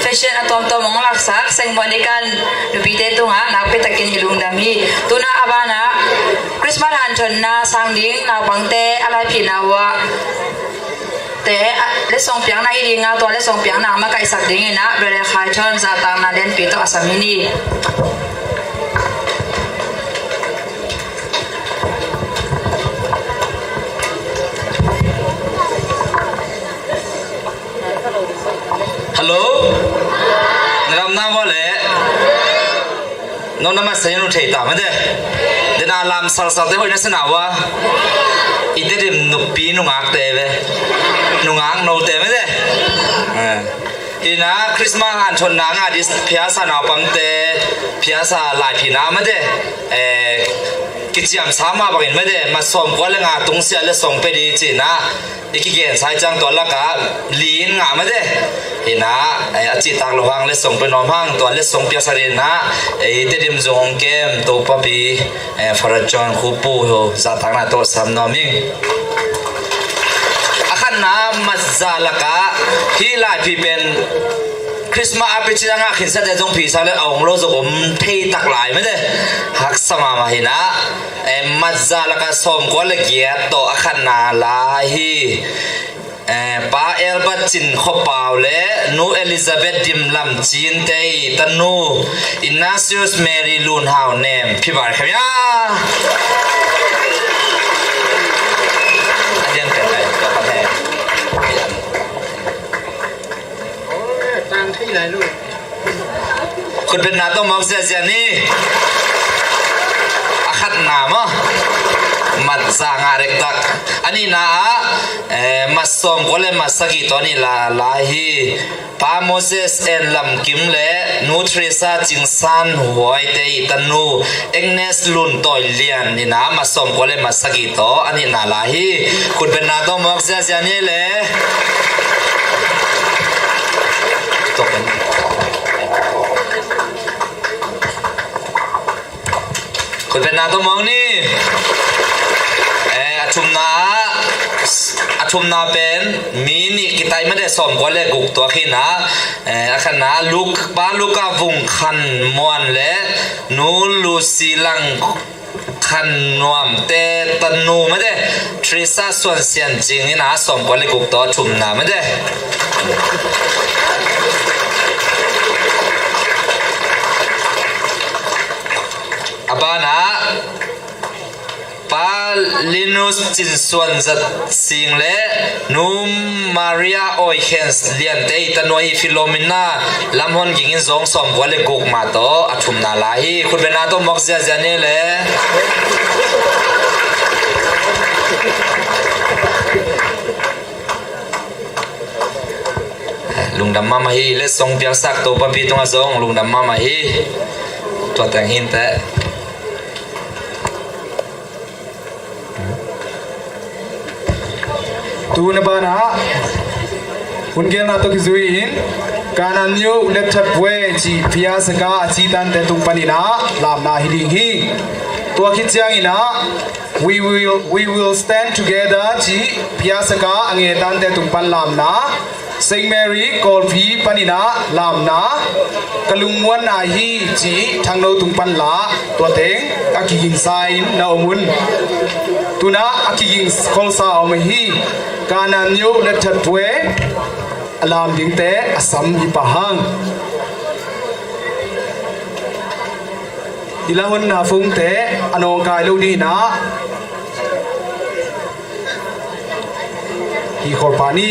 Fashion a tuamtuam hong laksak Saint Monica nupite tungah nakpi takin i lungdam hi. Tuna a banah Christmas hanthotna sang ding naupangte a laiphina uh ah te, a, letsong piakna hi ding a, tua letsong piakna makaihsak dingin ah Brother Khai Thon zahtakna lianpi tawh a sam hi ni. Hello? Na ram na maw le? No na masa nu thei ta mate. Dena lam sal sal te hoi na sana wa. Ite dim nupi nungak te ve. Nungak no te mate. Eh. Ina Christmas hanthotna nga dis phiasa naupangte, phiasa laiphina mate. Eh, kiciamsa mah bangin mate, mat sawmkua le nga tungsiah letsong pia ding ci-in ah i kigensa hi ciang tua lakah li in ngah mate. Hi-in ah, eh, a cihtak loh hang letsong pia nuam hang, tua letsong piaksak dingin ah, eh, Tedim zong kem Topapi, eh, Father John Khupu zahtakna tawh sam nuam ing. A khatna, mat za lakah hih laiphi pen Christmas a picin a ngah khinsate zong pisa le a ong lo zong om thei tak lai mate. Haksa mahmah hi-in ah, eh, mat za lakah sawmkua le giat tawh a khatna la hi. Eh, Pa Albert Cin Khua Pau le Nu Elizabeth Dim Lam Cin te i tanu Ignatius Mary Lun Hau Nem, Phi Bar Kham Ia. A diang pen ai, tua khat he. Khutbetna tawh mawk ziazia ni. A khatna maw, mat za ngah dektak. A nihna ah, eh, mat sawmkua le mat sagih tawh a nih la la hi. Pa Moses En Lam Kim le Nu Teresa Cing San Huai te i tanu Agnes Lun Tawi Lian in ah mat sawmkua le mat sagih tawh a nihna la hi. Khutbetna tawh mawk ziazia ni le. Khutbetna tawh mawk ni. Eh, a thumna, a thumna pen mi nih kitai mate, sawmkua le guk tuak hi-in ah, eh, a khatna Luk-, Pa Luka Vung Khan Muan le Nu Lucy Lang Khan Nuam te tanu mate, Teresa Suan Sian Cing in ah sawmkua le guk tawh a thumna mate. A banah Pa Linus Cin Suan Zat Sing le Nu Maria Oi Khen Lian te i tanu ahi Filomena Lam Hon Ging in zong sawmkua le guk mah tawh a thumna la hi. Khutbetna tawh mawk ziazia ni le. Lungdam mahmah hi, letsong piaksak Topapi tungah zong lungdam mahmah hi. Tua teng hi inteh. Tu-in a banah hun gelna tawh kizui-in Kanaan Youth Lettapwe cih Phiasaka a ci tante tung panin ah lamna hi ding hi. Tua khit ciangin ah We Will, We Will Stand Together cih Phiasaka a ngetante tung pan lamna, Saint Mary Kawlpi panin ah lamna, Ka Lungmuanna Hi cih Thangno tung pan la, tua teng a kigingsa in na om un. Tu-in ah a kiging kholsa a om ahi Kanaan Youth Lettapwe a lam dingte a sam hi pah hang. I la honna phungte a nawngkai lo dingin ah hi khol pah ni.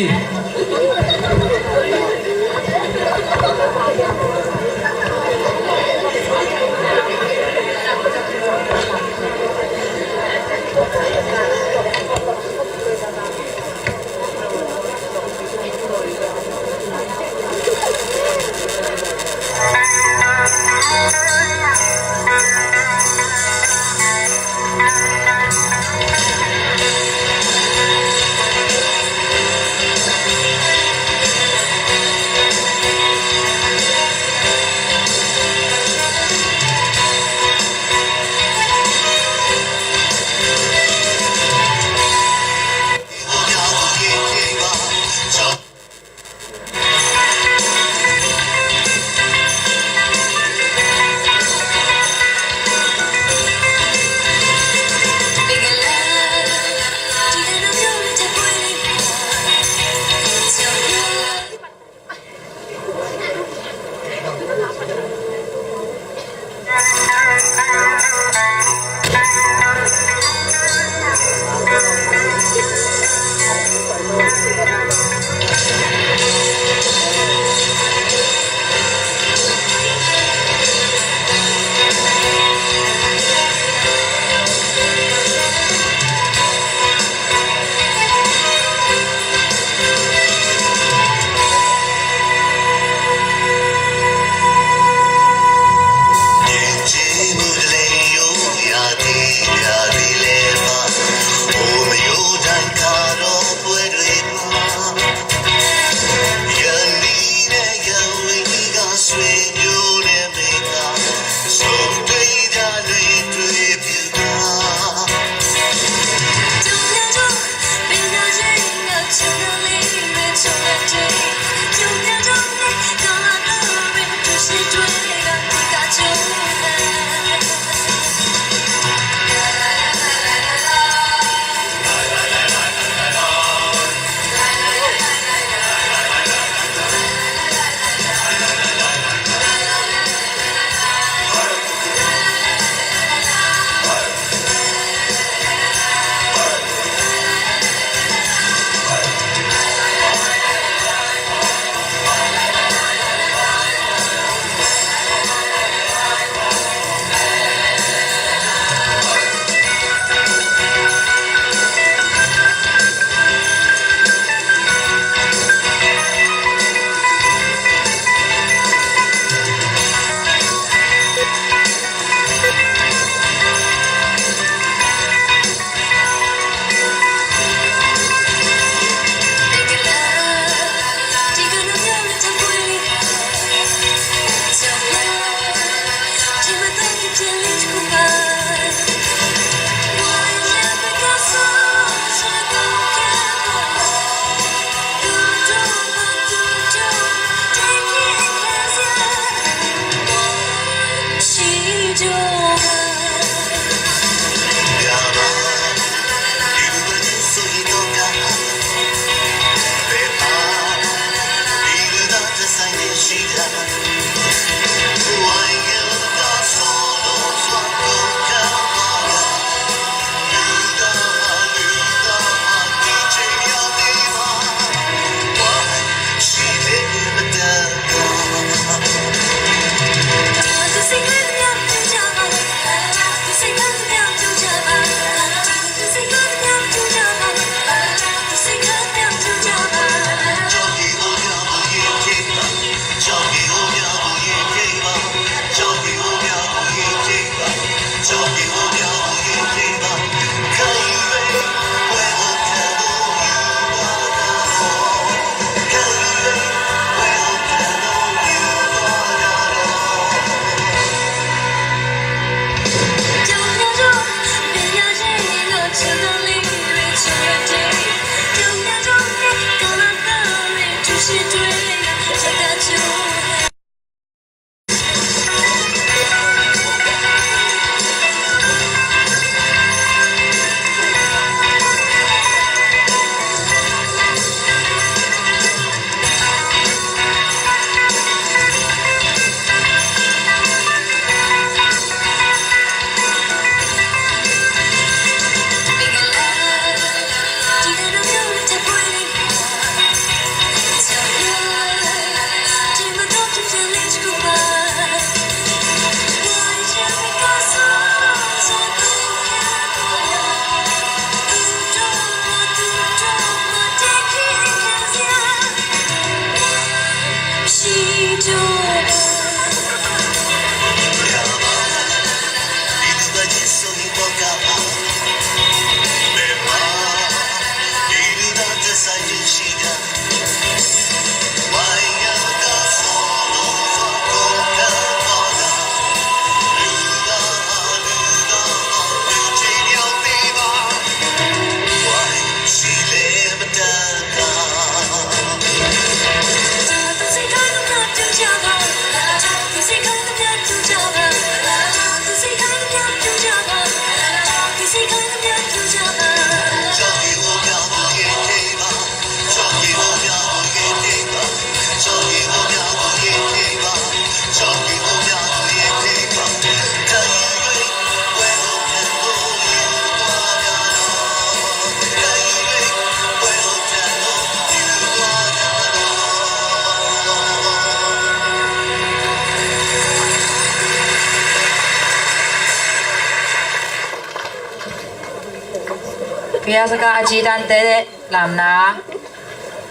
Pheiasaka a ci tante lamna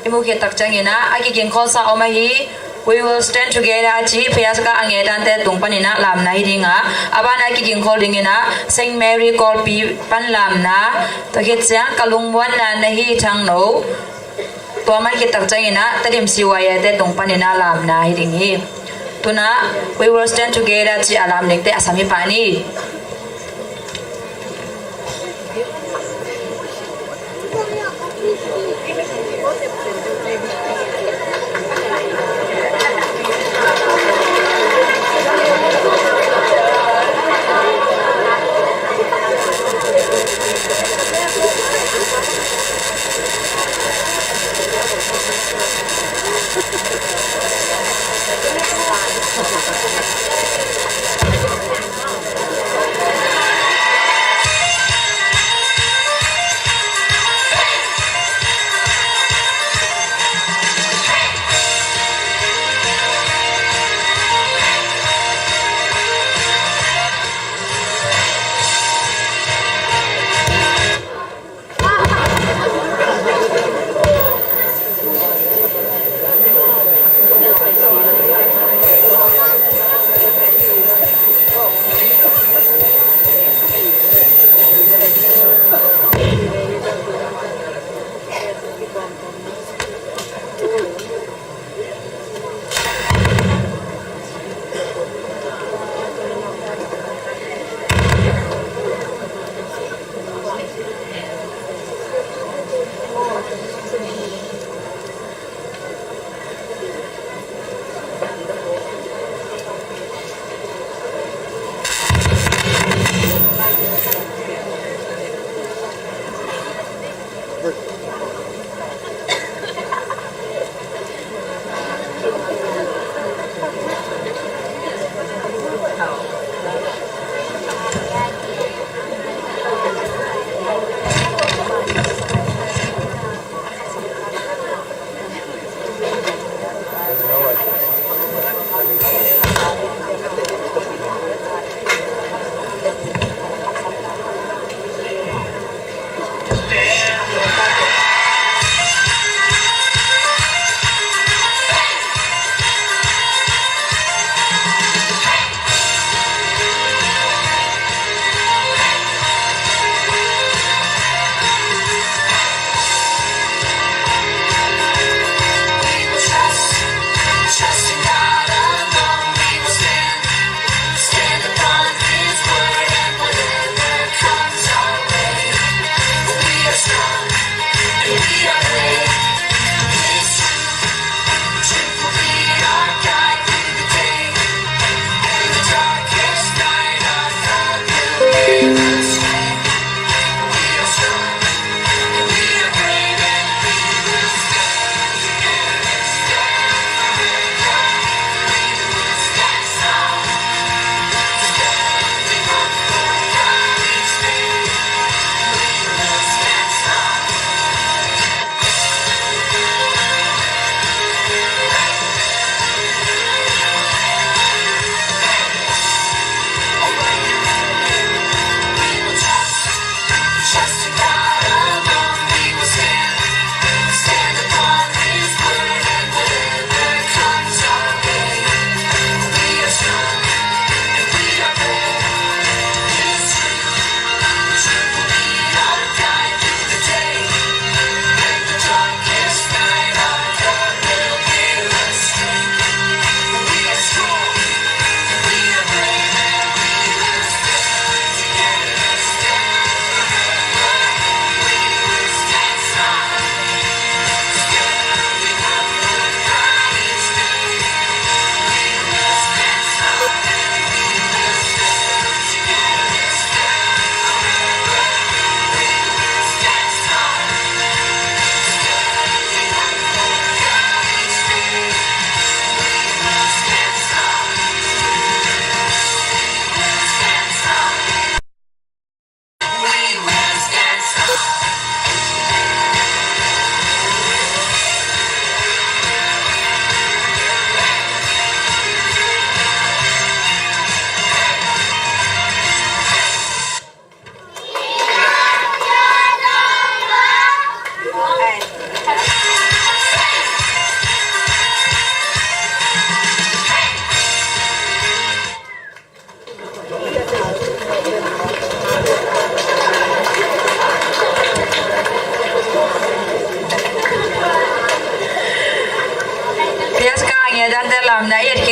i muh khit tak ciangin ah a kigingkholsa om ahi. We will stand together a ci Pheiasaka a nge tante tung panin ah lamna hi ding a, a ban a kigingkhol dingin ah Saint Mary Kawlpi pan lamna, tua khit ciang Ka lungmuanna na hi Thangno, tua man khit tak ciangin ah Tedim C Y A te tung panin ah lamna hi ding hi. Tu-in ah We will stand together ci a lam dingte a sam hi pah ni.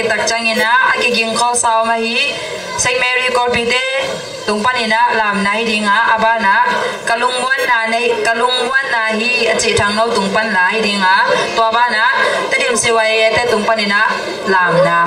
tak ciangin ah a kiging khawlsa om ahi Saint Mary Kawlpite tung panin ah lamna hi ding a, a ban ah ka lungmuanna nei, ka lungmuanna hi a cih Thangno tung pan la hi ding a, tua ban ah Tedim C Y A te tung panin ah lamna.